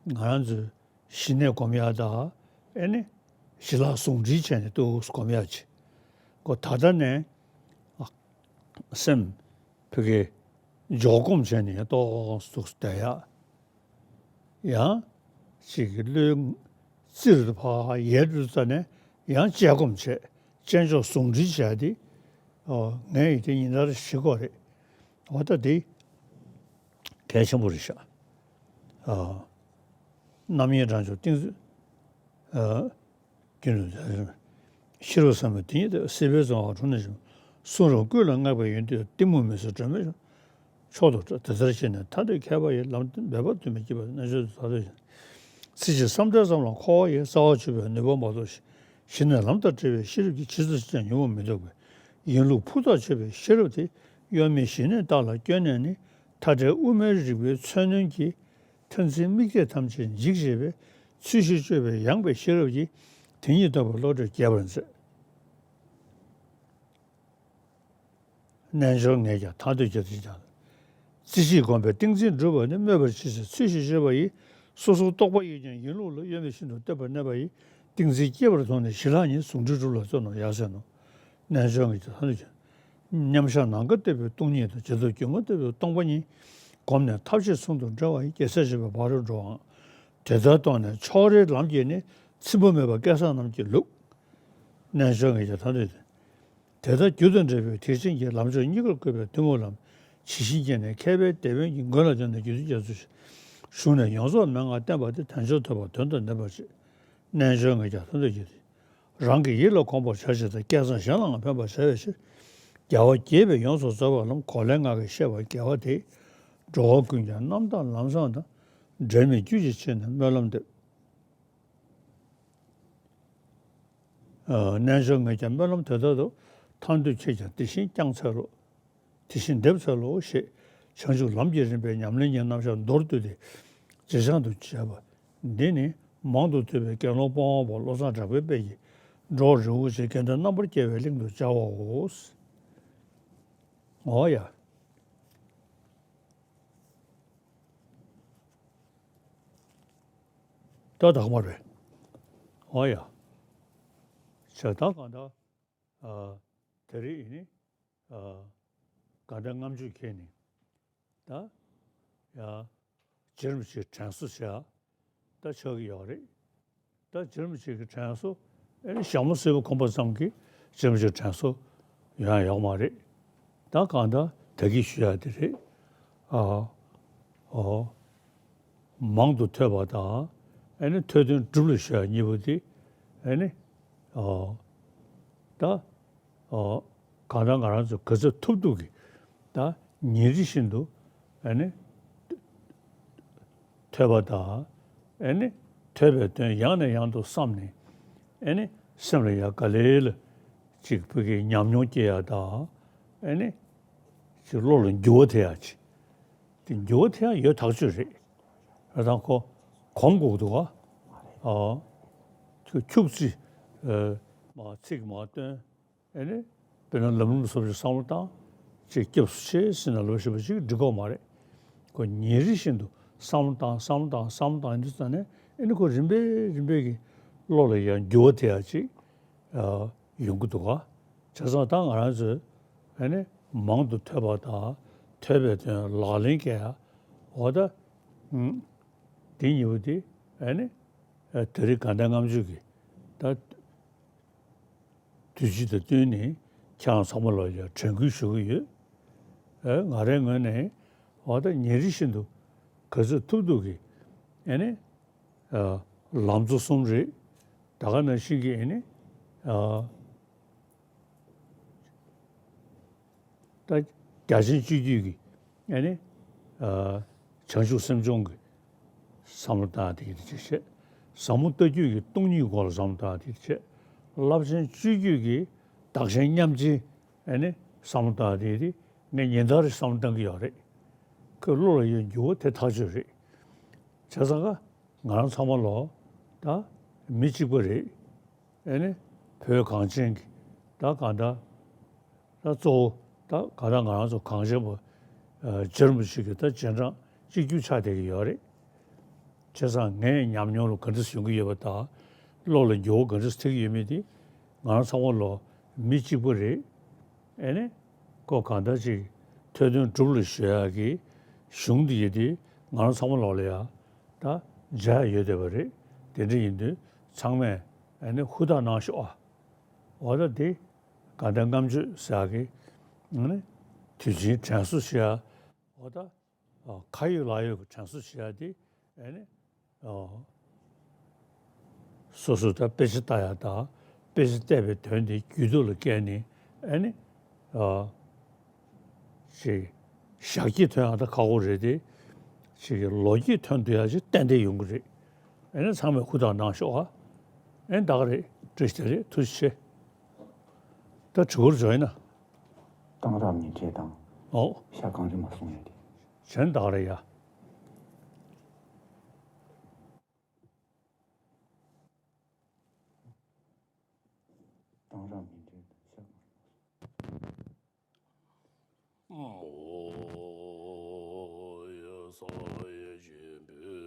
ང་རང་ཚོའི་ཞི་གནས་སྒོམ་ཡག་དང་། ཨེ་ནི་ཞི་ལྷག་ཟུང་འབྲེལ་བྱས་ནས་ཏོག་ཙམ་སྒོམ་ཡག་ཅིག། ཁོ་ད་ལྟ་ནས་སེམས་ཕ་གི་འཇོག་སྒོམ་བྱས་ནས་ཏོག་ཙམ་བསྡད་ཡག། ཡང་ཅིག་གི་བློའི་རྩེ་རུ་ཕར་ཡལ་འགྲོ་ཙ་ནས་ཡང་དཔྱད་སྒོམ་བྱས། དཔྱད་འཇོག་ཟུང་འབྲེལ་བྱས་ཏེ། ཨོ། ངས་ཡིན་དེ་ཉིན་ལྟར་ཞིག་དགོས་རེད། འོ་ད་དེ་གལ་ཆེན་པོ་རེད་ཤག། ཨ། རྣམ་གཡེང་དགྲ་བཅོམ་ཏིང་འཛིན། ཨ། རྒྱུན་དུ། ཤེས་རབ་ཟབ་མོའི་དེ་ཉིད་ལྟ་བའི། སྲིད་པའི་རྩ་བ་དྲུངས་ནས་འབྱིན། གསུང་རབ་ཀུན་ལས་བསྔགས་པའི་ཡོན་ཏན། གཏི་མུག་མུན་སེལ་སྒྲོན་མེའི་མཆོག་ཏུ་གྲགས། དེ་ལྟར་ཤེས་ནས་ཐར་འདོད་མཁས་པ་ཡིས། ལམ་དུ་འབད་པ་དུ་མས་བསྐྱེད་པར། རྣལ་འབྱོར་དེ་ལྟར་ཤེས། ཚིག་གཅིག་བསམ་གཏན་བསམ་ལ་འཁོར་བ་ཡི། རྩ་བ་ཆུད་པའི་ནུས་པ་མ་གཏོགས་ཤིང་། ཞི་གནས་ལམ་དང་བྲལ་བའི་ཤེས་རབ་ཀྱིས། ཇི་ཙམ་ཞིག་ཀྱང་ཉོན་མོངས་མི་ལྡོག་པའི། ཡིན་ལུགས་ཕུ་ཐག་ཆོད་པའི་ཤེས་རབ་དེ། གཡོ་མེད་ཞི་གནས་རྟ་ལ་བསྐྱོན་ནས་ནི། མཐའ་བྲལ་དབུ་མའི་རིག་པའི་མཚོན་རྣོན་གྱིས། མཐར་འཛིན་དམིགས་གཏད་ཐམས་ཅད་འཇིག་བྱེད་པའི། ཚུལ་བཞིན་དཔྱོད་པའི་ཡངས་པའི་ཤེས་རབ་ཀྱིས། དེ་ཉིད་རྟོགས་པའི་བློ་གྲོས་རྒྱས་པར་མཛད། རྣལ་འབྱོར་ངས་ཀྱང་ཐར་འདོད་ཀྱི་དེ་ཀྱང་། རྩེ་གཅིག་སྒོམ་པས་ཏིང་འཛིན་འགྲུབ་པ་ནི། སྨོད་པར་མཆིས་ཟེར་ཚུལ་བཞིན་དཔྱོད་པ་ཡིས། སོ་སོར་རྟོག་པ་ཡིས་ཀྱང་ཡིན་ལུགས་ལ། གཡོ་མེད་ཤིན་ཏུ་གཏོད་པར་གནས་པ་ཡིས། ཏིང་འཛིན་སྐྱེ་བར་མཐོང་ནས་ཞི་ལྷག་ཉིད། ཟུང་འབྲེལ་སྒྲུབ་ལ་བརྩོན་ནོ། ཡ་ཟེར་ནོ། རྣལ་འབྱོར་ངས་ཀྱང་ཐར་འདོད་ཀྱི། མཉམ་བཞག་ནམ་མཁའ་ལྟ་བུའི་སྟོང་ཉིད་དང་། རྗེས་ཐོབ་སྒྱུ་མ་ལྟ་བུའི་སྟོང་པ་ཉིད། བསྒོམས་ནས་ཐབས་ཤེས་ཟུང་དུ་འབྲེལ་བ་ཡིས། རྒྱལ་སྲས་འབྱོན་པའི་བར་དུ་འགྲོ་འམ། དེ་ལྟར་རྟོགས་ནས་ཕྱོགས་རེའི་ལམ་གྱིས་ནི། ཚིམ་པ་མེད་པ་སྐལ་བཟང་རྣམས་ཀྱི་ལུགས། རྣལ་འབྱོར་ངས་ཀྱང་ཐར་འདོད་ཀྱི། དེ་ལྟར་རྒྱུ་དང་འབྲས་བུའི་ཐེག་ཆེན་གྱི། ལམ་མཆོག་གཉིས་ཀར་བཀོད་པའི་ཐུན་མོང་ལམ། ཇི་བཞིན་བསྐྱེད་ནས་མཁས་པའི་དེད་དཔོན་གྱིས། མགོན་ལ་བརྟེན་ནས་རྒྱུད་སྡེ་རྒྱ་མཚོའི་གཞུང་ནས་ཡོངས་རྫོགས་མན་ངག་བསྟན་པ་དེ། དལ་འབྱོར་ཐོས་པ་དོན་དང་ལྡན་པར་བྱེད། རྣལ་འབྱོར་ངས་ཀྱང་ཐར་འདོད་ཀྱི། རང་གི་ཡིད་ལ་གོམས་པར་བྱ་ཕྱིར་དང་། བསྐལ་བཟང་གཞན་ལའང་ཕན་པར་བྱ་བའི་ཕྱིར། རྒྱལ་བ་དགྱེས་པས་ཡོངས་སུ་རྫོགས་པའི་ལམ། གོ་ལའི་ངག་གིས་བཤད་པ་དགེ་བ་དེས། འགྲོ་བ་ཀུན་ཀྱང་རྣམ་དག་ལམ་བཟང་དང་། འབྲལ་མེད་རྒྱུད་ཀྱི་ཆེད་ནས་སྨོན་ལམ་འདེབས། ཨ། རྣལ་འབྱོར་ངས་ཀྱང་སྨོན་ལམ་དེ་ལྟར་དུ། ཐར་འདོད་ཁྱེད་ཀྱང་དེ་བཞིན་བསྐྱང་འཚལ་ལོ། དེ་བཞིན་འདེབས་འཚལ་ལོ་ཞེས། བྱང་ཆུབ་ལམ་གྱི་རིམ་པའི་ཉམས་ལེན་གྱི་རྣམ་གཞག་མདོར་བསྡུས་ཏེ་རྗེས་འཆང་དུ་བྱས་པ་འདི་ནི། མང་དུ་ཐོས་པའི་དགེ་སློང་སྤོང་བ་པོ་བློ་བཟང་གྲགས་པའི་དཔལ་གྱིས། འགྲོ་བ་རིན་པོ་ཆེ་དགེ་འདུན་རྣམ་པར་རྒྱལ་བའི་གླིང་དུ་བཅར་བའོ། འོ་ཡ། ད་དག་མ་རེད། འོ་ཡ། བྱས་ད་གང་ལྟར། ཨ། དེ་རིང་ཡིན་ནི། ཨ། དགའ་ལྡན་ལྔ་མཆོད་འཁེལ་ནི། ད། ཡ། རྗེ་རིན་པོ་ཆེའི་དྲན་གསོ་བྱས། ད་ཆགས་ཀྱི་ཡོད་རེད། ད་རྗེ་རིན་པོ་ཆེ་གི་དྲན་གསོ། ཨེ་ནི་ཞྭ་མོ་སེར་པོ་གོན་པ་ཙམ་གྱིས་རྗེ་རིན་པོ་ཆེའི་དྲན་གསོ་ཡོང་ཡ་ཡོད་མ་རེད། ད་གང་ལྟར་ད་གིན་ཞུ་ཡ་དེ་རེད། ཨ། ཨོ། མང་དུ་ཐོས་པ་དང་། ཨེ་ནི་ཐོས་དོན་སྒྲུབ་ལ་གཞོལ་བ་གཉིས་པོ་དེ། ཨེ་ནི། ཨོ། ད། ཨོ། གང་ལྟར་ང་རང་ཚོ་ག་ཚོད་ཐུབ་ཐུབ་ཀྱིས། ད་ཉིན་རེ་བཞིན་དུ། ཨེ་ནི། ཐོས་པ་དང་། ཨེ་ནི། ཐོས་པའི་དོན་ཡང་ནས་ཡང་དུ་བསམས་ནས། ཨེ་ནི་སེམས་ལ་ཡང་ག་ལེ་ལ་ཅིག་བོད་ཀྱི་ཉམས་མྱོང་སྐྱེ་ཡ་དང་། ཨེ་ནི་ཅིག་བློ་ལ་འགྱུར་བ་ཐེབས་ཡ་ཅིག་དེ་འགྱུར་བ་ཐེབས་ཡ་ཡོད་ཐག་ཆོད་རེད། ད་ཁོ་གོམས་དགོས་འདུག་ག་ཨ། ཁྱུག་ཁྱུག་ཙི། ཨ། མ་ཚིག་མ་བཏོན། ཨེ་ནི་དཔེར་ན་ལམ་རིམ་སོགས་ཀྱི་བསམ་བློ་བཏང་། ཅིག་སྐྱབས་སུ་མཆི་ཟེར་ནས་ལབ་བཞིན་པ་ཅིག་འགྲིག་གོ་མ་རེད། ཁོ་ཉིན་རེ་བཞིན་དུ་བསམ་བློ་བཏང་བསམ་བློ་བཏང་བསམ་བློ་བཏང་ཡིན་དུས་ཙང་ནས། ཨེ་ནི་ཁོ་རིམ་པས་རིམ་པས་ཀྱི་བློ་ལ་ཡང་འགྱུར་བ་ཐེབས་ཡ་ཅིག་ཨ། ཡོང་གི་འདུག་ག་བྱས་ཙང་ད་ང་རང་ཚོས་ཨེ་ནི་མང་དུ་ཐོས་པ་དང་། ཐོས་པའི་དོན་ལག་ལེན་བཀལ་ཡ། འོ་ད། ཨུམ། དེ་གཉིས་པོ་དེ་ཨེ་ནི། ཨ། དེ་རིང་དགའ་ལྡན་ལྔ་མཆོད་ཀྱི་ད་དུས་ཚིགས་དང་བསྟུན་ནས་ཁྱེད་རང་ཚང་མ་ལ་ཡང་དྲན་སྐུལ་ཞུ་གི་ཡོད། ཨེ། ང་རའི་ངོས་ནས་འོ་ད་ཉིན་རེ་བཞིན་དུ་ག་ཚོད་ཐུབ་ཐུབ་ཀྱིས་ཨེ་ནི། ཨ། ལམ་གཙོ་གསུམ་རེད། ད་ག་ནང་བཞིན་གྱི་ཨེ་ནི། ཨ། ད་རྒྱ་ཆེན་སྤྱོད་བརྒྱུད་ཀྱི་ཨེ་ནི། ཨ། བྱང་ཆུབ་སེམས་སྦྱོང་གི་བསམ་བློ་བཏང་དེ་གི་དེ་བྱས། ཟབ་མོ་ལྟ་བརྒྱུད་ཀྱི་སྟོང་ཉིད་སྐོར་ལ་བསམ་བློ་བཏང་དེ་བྱས། རླབས་ཆེན་སྤྱོད་བརྒྱུད་ཀྱི་བདག་གཞན་མཉམ་བརྗེ་ཨེ་ནི་བསམ་བློ་བཏང་དེ་དེ་ངས་ཉིན་ལྟར་རེ་བསམ་བློ་བཏང་གི་ཡོད་རེད། ཁོའི་བློ་ལ་ཡོད་འགྱུར་བ་དེ་ཐག་ཆོད་རེད། བྱས་ཙང་ཀ་ང་རང་ཚང་མ་ལོ་ད་མི་གཅིག་པ་རེད། ཨེ་ནི་བོད་གངས་ཅན་གྱི་ད་གང་ལྟར་ད་གཙོ་བོ་ད་གང་ལྟར་ང་རང་ཚོ་གངས་ཅན་པ། ཨ། རྗེ་རིན་པོ་ཆེ་གི་ད་རྗེས་འབྲང་གཅིག་གྱུར་ཆགས་བསྡད་ཀྱི་ཡོད་རེད། བྱས་ཙང་ངའི་ཉམས་མྱོང་ལ་ག་འདྲ་ཡོང་གི་ཡོད་པ་དང་། བློ་ལ་འགྱུར་བ་ག་འདྲ་ཐེབས་ཀྱི་ཡོད་མེད་དེ་ང་རང་ཚང་མ་ལོ་མི་གཅིག་པ་རེད། ཨེ་ནི་ཁོ་གང་ལྟར་ཅིག་ཐོས་དོན་སྒྲུབ་ལ་གཞོལ་ཡག་གི་གཞུང་འདི་ཡི་དེ་ང་རང་ཚང་མ་ལོ་ལ་ཡ་ད་མཇལ་ཡག་ཡོད་བསྡད་པ་རེད། དེ་འདྲ་ཡིན་དུས་ཚང་མས་ཨེ་ནི་ཧུར་ཐག་གནང་ཤོག་ཨ། འོ་ད་དེ་དགའ་ལྡན་ལྔ་མཆོད་ཟེར་ཡག་གི་ཨེ་ནི་དུས་ཆེན་དྲན་གསོ་ཞུ་ཡག་འོ་ད། ཨ། ཁ་ཡོད་ལག་ཡོད་ཀྱི་དྲན་གསོ་བྱེད་ཡ་དེ་ཨེ་ནི། ཨ། སོ་སོ་ད་དཔེ་ཆ་ལྟ་ཡ་དང་། དཔེ་ཆ་བལྟས་པའི་དོན་དེ་རྒྱུད་ཐོག་ལ་བཀལ་ནས་ཨེ་ནི། ཨ། ཅིག་ཞག་གཅིག་ཐོན་ཡ་ད་ཁག་པོ་རེད་དེ། ཅིག་གི་ལོ་གཅིག་ཐོན་ཐུབ་ཡ་ཅིག་ཏན་ཏན་ཡོང་གི་རེད། ཨེ་ནི་ཚང་མས་ཧུར་ཐག་གནང་ཤོག་ཨ། ཨེ་ནི་ད་ག་རེད། བཀྲ་ཤིས་བདེ་ལེགས། ཐུགས་རྗེ་ཆེ། ད་དྲི་བཀོད་འཇོག་ཡིན་ན། གཏང་རག་མི་འདྲེས་དང་། ཨོ། ཤ་གང་རི་མ་གསུང་ཡ་དེ། གཞན་དག་རེད་ཡ། གཏང་རག་མི་འདྲེས་དང་ཤ་གང་རི་མ་གསུང་།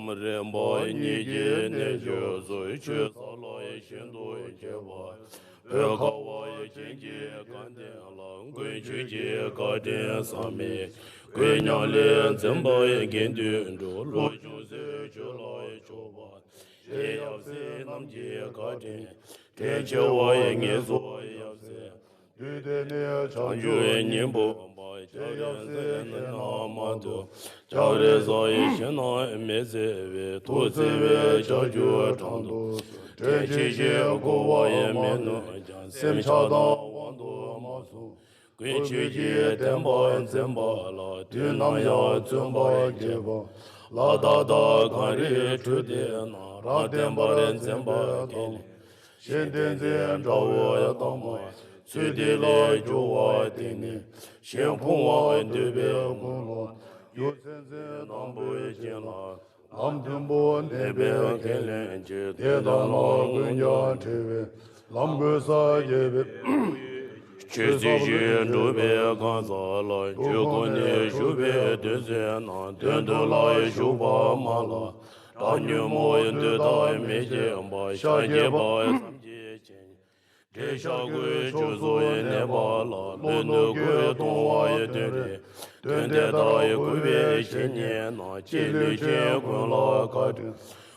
ལམ་རིམ་པ་གཉིས་ཀྱི་གནད་ཀྱི་གཟུགས་ཆོས་ས་ལ་ཤིན་ཏུ་མཁས་པ། བོད་ཁ་བ་ཡི་ཞིང་གི་དགའ་ལྡན་ལ། མགོན་ཆོས་ཀྱི་བཀའ་དྲིན་བསམ་མེད། མགོན་མྱ་ངན་འཛིན་པ་ཡི་དགེ་འདུན་གྲུབ། བློ་ཆུང་སེམས་ཆུང་ལ་ཡི་མཆོད་པ། ཞེས་ཡབ་སྲས་རྣམས་ཀྱི་བཀའ་དྲིན། དྲིན་ཆེ་བ་ཡི་ངེས་སོ་ཡབ་སྲས། དུས་དེ་ནས་བྱང་ཆུབ་སྙིང་པོ་པ། ཞེས་ཡབ་སྲས་ཁྱེད་རྣམས་མ་ཐུབ། ལྕགས་རི་ས་ཡི་ཞིང་ན་མི་བརྩེ་བའི། ཐུགས་བརྩེ་བའི་ལྕགས་ཀྱུ་དྲང་དུ། དྲིན་ཆེ་ཞིང་མགུ་བ་ཡི་མི་ནུས་ཀྱང་། སེམས་ཆགས་སྡང་དབང་དུ་མ་སོང་། མགོན་ཆོས་ཀྱི་བསྟན་པ་འཛིན་པ་ལ། དུས་ནམ་ཡང་བརྩོན་པ་བསྐྱེད་པ། ལ་དྭགས་དང་གངས་རིའི་ཁྲོད་དེ་ན། རབ་བརྟན་པར་འཛིན་པ་དེ་ནི། གཞན་བསྟན་འཛིན་དགྲ་བོ་ཡི་དམ་པ། ཚུལ་འདི་ལ་སྐྱོ་བ་དེ་ནི། གཞན་ཕུང་བ་འདོད་པའི་ཀུན་སློང་། རྒྱུ་མཚན་འཛིན་དང་པོའི་རྐྱེན་ལ། ལམ་མཐུན་པོ་གནས་པའི་ཁས་ལེན་གྱིས། དེ་དག་ལ་ཀུན་ཀྱང་བྲེལ་བའི་ལམ་བགོས་ས་རྒྱས་པའི། ཆོས་ཚུལ་བཞིན་སྒྲུབ་པའི་གང་ཟག་ལ། ཆོས་སྒོ་ནས་ཞུགས་པའི་དོན་མཛད་ན། དོན་དུ་ལ་ཞུགས་པ་མ་ལགས། དགྲ་ཉོན་མོངས་འདོད་ཐག་མི་བྱེད་པ། ཤཱཀྱའི་བུ་བསམ་གྱིས་མཁྱེན། འདྲེ་ཤ་ཁོའི་ཆོས་སོགས་ཡི་གནས་པ་ལ། བློ་རྣོ་ཁོའི་གཏོང་བ་ཡི་དོན་རེད། དོན་དེ་དག་ཡི་གུས་པས་བྱེད་ཉན་ན། ཅི་ལུས་ཅན་ཀུན་ལ་བཀའ་དྲིན།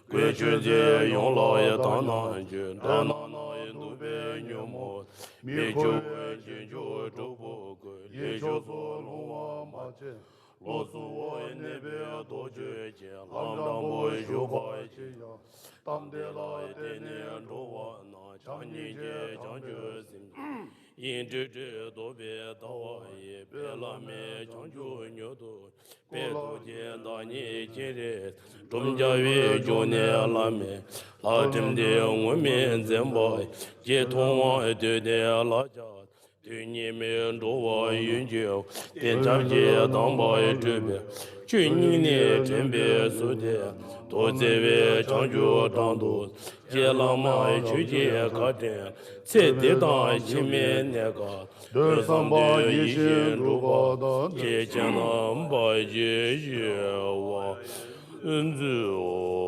ཀུན་ཆོས་མཛད་ཡོངས་ལ་ཡི་དག་སྣང་བྱོས། དགྲ་ནག་ནག་ཡི་གདུག་པའི་ཉོན་མོངས། མི་ཁོ་བོའི་རྗེས་འཇུག་གྲོགས་པོ་ཀུན། ཡེ་ཤེས་སུ་ལྷུང་བ་མ་བྱས། ལོགས་སུ་གནས་པའི་རྡོ་རྗེ་ཅན། ལྷ་འདྲ་པོ་བཞུགས་པ་ཅི་ཡང་། གཏམས་དེ་ལ་བརྟེན་ནས་འགྲོ་བ་རྣམས། བྱམས་སྙིང་རྗེ་བྱང་ཆུབ་སེམས། དབྱིངས་སྤྲོས་བྲལ་རྟོགས་པའི་ལྟ་བ་ཡིས། དཔལ་བླ་མེད་བྱང་ཆུབ་མྱུར་དུ། དཔལ་རྡོ་རྗེ་བདག་ཉིད་སྤྱན་རས་གཟིགས། འབྲོམ་རྒྱལ་བའི་འབྱུང་གནས་བླ་མའི། ལྷ་ཁྲིམས་དེ་ངོམས་མི་འཛེམ་པ་ཡིས། རྗེ་ཐུབ་དབང་བསྟོད་དེ་ལ་ཕྱག་འཚལ། དུས་གཉིས་མེད་འགྲོ་བ་ཡུན་གྱི། དེ་བྱམས་ཀྱིས་དམ་པར་སྤྲུལ་པའི། ཆོས་ཉིད་ནས་དྲན་པའི་ཟུར་དེ། ཐུགས་བརྩེ་བའི་བྱང་ཆུབ་དང་དུ། ཀྱེ་བླ་མ་ཁྱོད་ཀྱི་བཀའ་དྲིན། ཚེ་འདི་དང་ཕྱི་མའི་གནས་སྐབས། ཐོས་བསམ་པ་ཡིད་བཞིན་འགྲུབ་པ་དང་། ཁྱེད་ཀྱིས་རྣམ་པར་ཞི་ཞི་བ་མཛོད།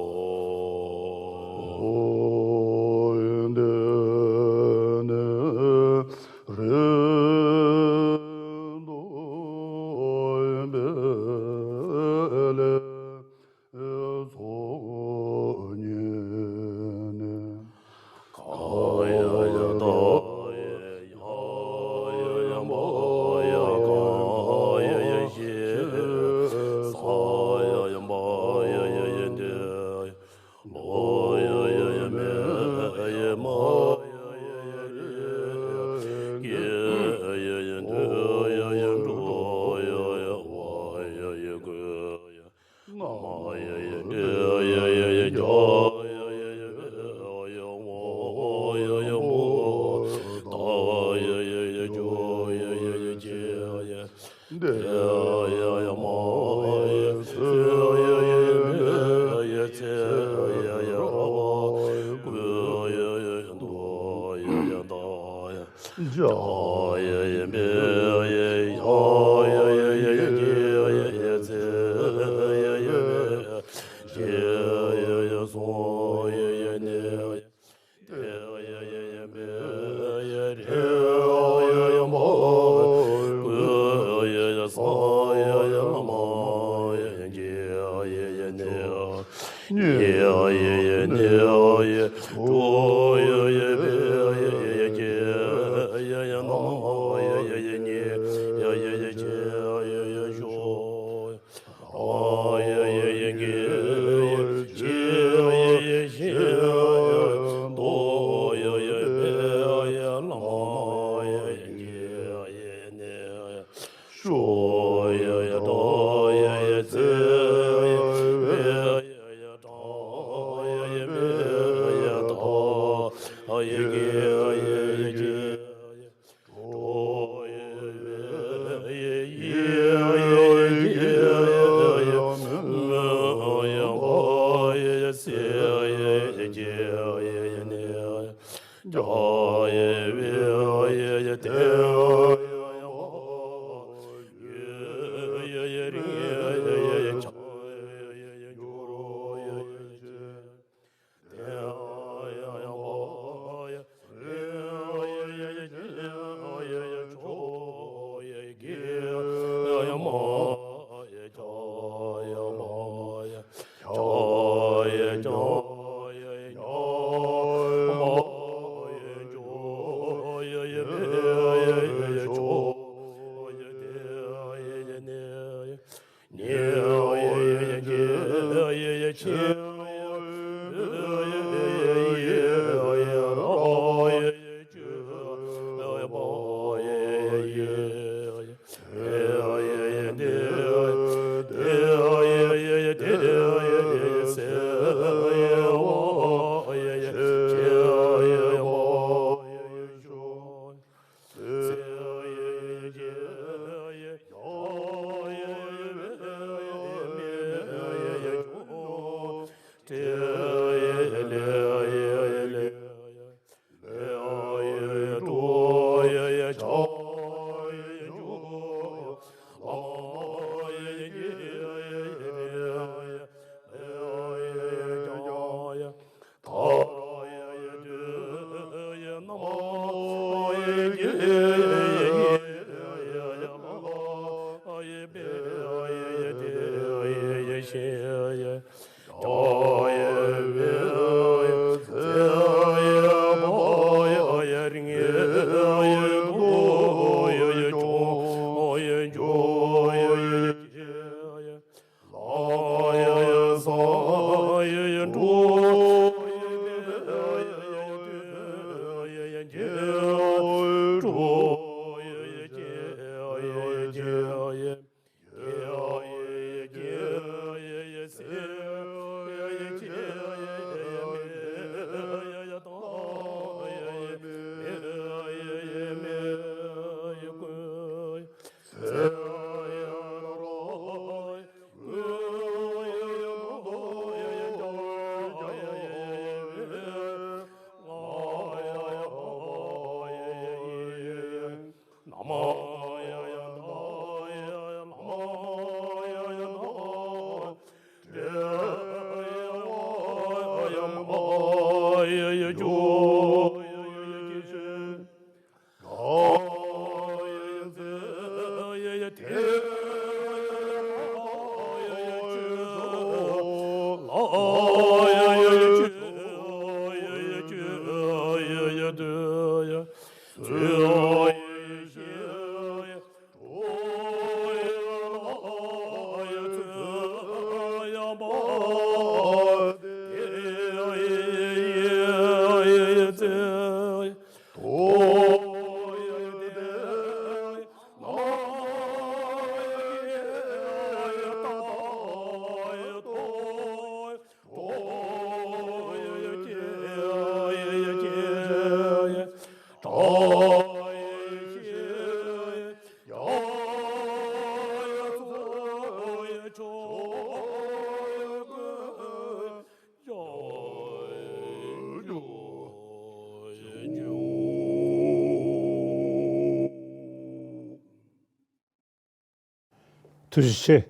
ཐུགས་རྗེ་ཆེ།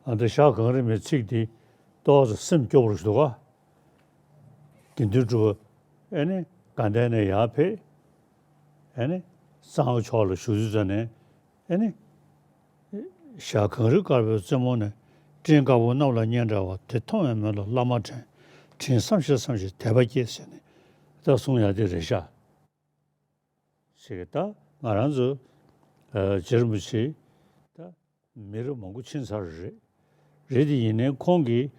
ཨ་ད་ཞྭ་གངས་རི་མའི་ཚིག་འདི་ཏོག་ཙམ་སེམས་སྐྱོ་བོ་ཞིག་འདུག་ག་དགེ་འདུན་གྲུབ་པ་ཨེ་ནི་དགའ་ལྡན་ནས་ཡར་ཕེབས། ཨེ་ནི་གཙང་པོ་ཕྱོགས་ལ་བཞུགས་དུས་ཙམ་ནས་ཨེ་ནི། ཞྭ་གངས་རི་དཀར་པོའི་རྩེ་མོ་ནས། སྤྲིན་དཀར་པོ་གནམ་ལ་སྙན་གྲགས་པ། དེ་མཐོང་བའི་མོད་ལ་བླ་མ་དྲན། དྲིན་བསམ་ཞིང་བསམ་ཞིང་དད་པ་སྐྱེས་ཟེར་ནས་ད་གསུང་ཡག་དེ་རེད་ཤག་ཞེས་ད་ང་རང་ཚོ་ཨ་རྗེ་རིན་པོ་ཆེ་ད་མི་རབས་མང་པོ་ཕྱིན་ཚར་རེད། རེད་དེ་ཡིན་ནའི་ཁོང་གི་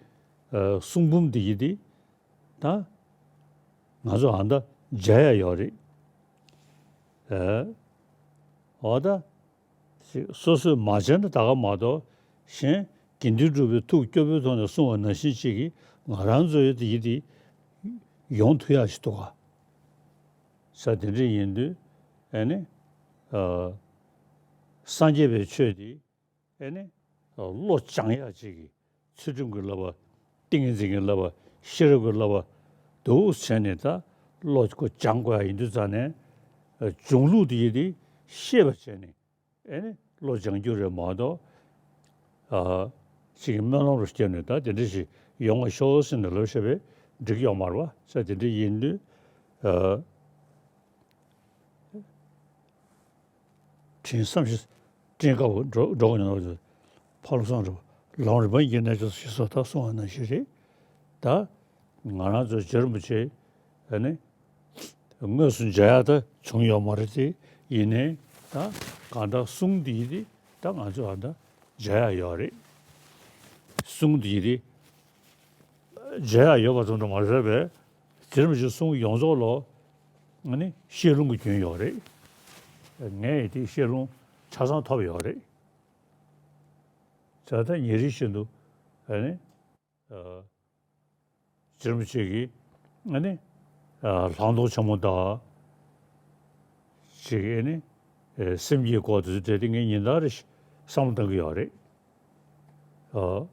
ཨ་གསུང་འབུམ་འདི་ཡི་དེ་ད་ང་ཚོ་ཨ་ད་མཇལ་ཡ་ཡོད་རེད། ཨ་འོ་ད། ཅིག་སོ་སོས་མ་བྱས་ན་ད་ག་མ་གཏོགས་གཞན་དགེ་འདུན་གྲུབ་པའི་ཐུགས་སྐྱོ་པོའི་ཐོག་ནས་གསུངས་པ་ནང་བཞིན་ཅིག་གིས་ང་རང་ཚོའི་དེ་ཡིད་དེ་ཡོང་ཐུབ་ཡག་ཞིག་འདུག་ག་ས་དེ་འདྲ་ཡིན་དུས་ཨེ་ནི་ཨ་སངས་རྒྱས་པའི་ཆོས་དེ་ཨེ་ནི་བློ་སྦྱང་ཡག་ཅིག་གིས། ཚུལ་ཁྲིམས་ཀྱི་བསླབ་པ། ཏིང་ངེ་འཛིན་གྱི་བསླབ་པ། ཤེས་རབ་ཀྱི་བསླབ་པ་འདུག་བྱས་ནས་ད་བློ་ཁོ་སྦྱང་དགོས་ཡ་ཡིན་དུས་ཙང་ནས་སྦྱོང་ལུགས་དེ་ཡི་དེ་ཤེས་པ་བྱས་ནས་ཨེ་ནི་བློ་སྦྱང་རྒྱུ་རེད་མ་གཏོགས་ཨ་ཅིག་གི་སྨོན་ལམ་རུ་བསྐྱལ་ནས་ད་དེ་འདྲ་ཞིག་ཡོང་བ་ཤོག་ཟེར་ནས་ལབ་བྱས་པས་འགྲིག་ཡོད་མ་རེད་པ་ས་དེ་འདྲ་ཡིན་དུས་ཨ། དྲིན་བསམ་ཞིང་། སྤྲིན་དཀར་པོ་འགྲོ་འགྲོ་གི་ཡོད་ན་ཕར་ལ་སོང་རེད། ལམ་རིམ་པ་ཡིན་གྱི་གནས་མཆོག་ཏུ་ཞེས་སོགས་ད་གསུངས་པ་ནང་བཞིན་རེད། ད་ང་རང་ཚོ་རྗེ་རིན་པོ་ཆེ་ཨ་ནི་དངོས་སུ་མཇལ་ཡག་ད་བྱུང་ཡོད་མ་རེད་དེ་ཡིན་ནའི་ད་གང་ལྟར་གསུང་འདི་ཡི་དེ་ད་ང་ཚོ་ཨ་ད་མཇལ་ཡག་ཡོད་རེད། གསུང་འདི་ཡི་དེ། མཇལ་ཡག་ཡོད་པ་ཙམ་དུ་མ་ཟད་པའི་རྗེ་རིན་པོ་ཆེའི་གསུང་ཡོངས་རྫོགས་ལ་ཨ་ནི་བཤད་ལུང་གི་རྒྱུན་ཡོད་རེད། ངས་དེ་བཤད་ལུང་ཆ་ཚང་ཐོབ་ཡོད་རེད། ད་ལྟ་ཉིན་རེ་བཞིན་དུ་ཨ་ནི་ཨ་རྗེ་རིན་པོ་ཆེ་གིས་ཨ་ནི་ཨ་ལྷག་མཐོང་ཆེན་མོ་དང་ཅིག་ཨ་ནི་ཨ་སེམས་ཀྱི་སྐོར་དེ་ཚོ་བྲིས་ཏེ་ངས་ཉིན་ལྟར་རེ་བསམ་བློ་གཏོང་གི་ཡོད་རེད། ཨ།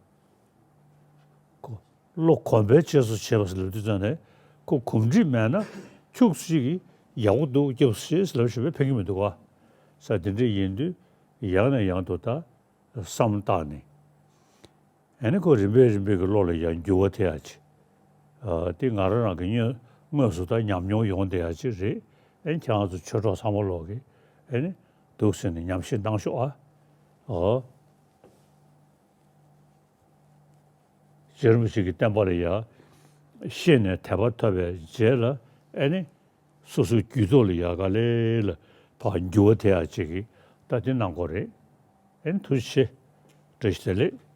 ཁོ་བློ་གོམས་པའི་རྗེས་སུ་བྱེད་པ་ཟེར་ལབ་དུས་ཙང་ནས་ཁོ་གོམས་འདྲིས་མེད་ན་ཁྱུག་ཙམ་ཞིག་གིས་ཡག་པོ་འདུག་སྐྱབས་སུ་མཆི་ཟེར་ལབ་ཞུ་བས་ཕན་གྱི་མི་འདུག་ག་ས་དེ་འདྲ་ཡིན་དུས་ཡང་ནས་ཡང་དུ་ད་བསམ་བློ་བཏང་ནས་ཨ་ནི་ཁོ་རིམ་པས་རིམ་པས་ཀྱི་བློ་ལ་ཡང་འགྱུར་བ་ཐེབས་ཡག་ཅིག་ཨ་དེ་ང་རང་རང་གི་དངོས་དངོས་སུ་ད་ཉམས་མྱོང་ཡོང་བསྡད་ཡག་ཅིག་རེད། ཨ་ནི་ཁྱེད་རང་ཚོ་ཆོས་གྲོགས་ཚང་མ་ལོག་གིས་ཨ་ནི་འདུག་ཟེར་ནས་ཉམས་ཞིབ་གནང་ཤོག་ཨ། ཨོ། རྗེ་རིན་པོ་ཆེ་གི་བསྟན་པ་ལ་ཡ་ཤེས་ནས་དད་པ་ཐོབ་པའི་རྗེས་ལ་ཨེ་ནི་སོ་སོའི་རྒྱུད་ཐོག་ལ་ཡ་ག་ལེ་ལ་ཕར་འགྱུར་བ་ཐེབས་ཡག་ཅིག་གི་ད་དེ་གནང་དགོས་རེད། ཨེ་ནི་ཐུགས་རྗེ་ཆེ། བཀྲ་ཤིས་བདེ་ལེགས།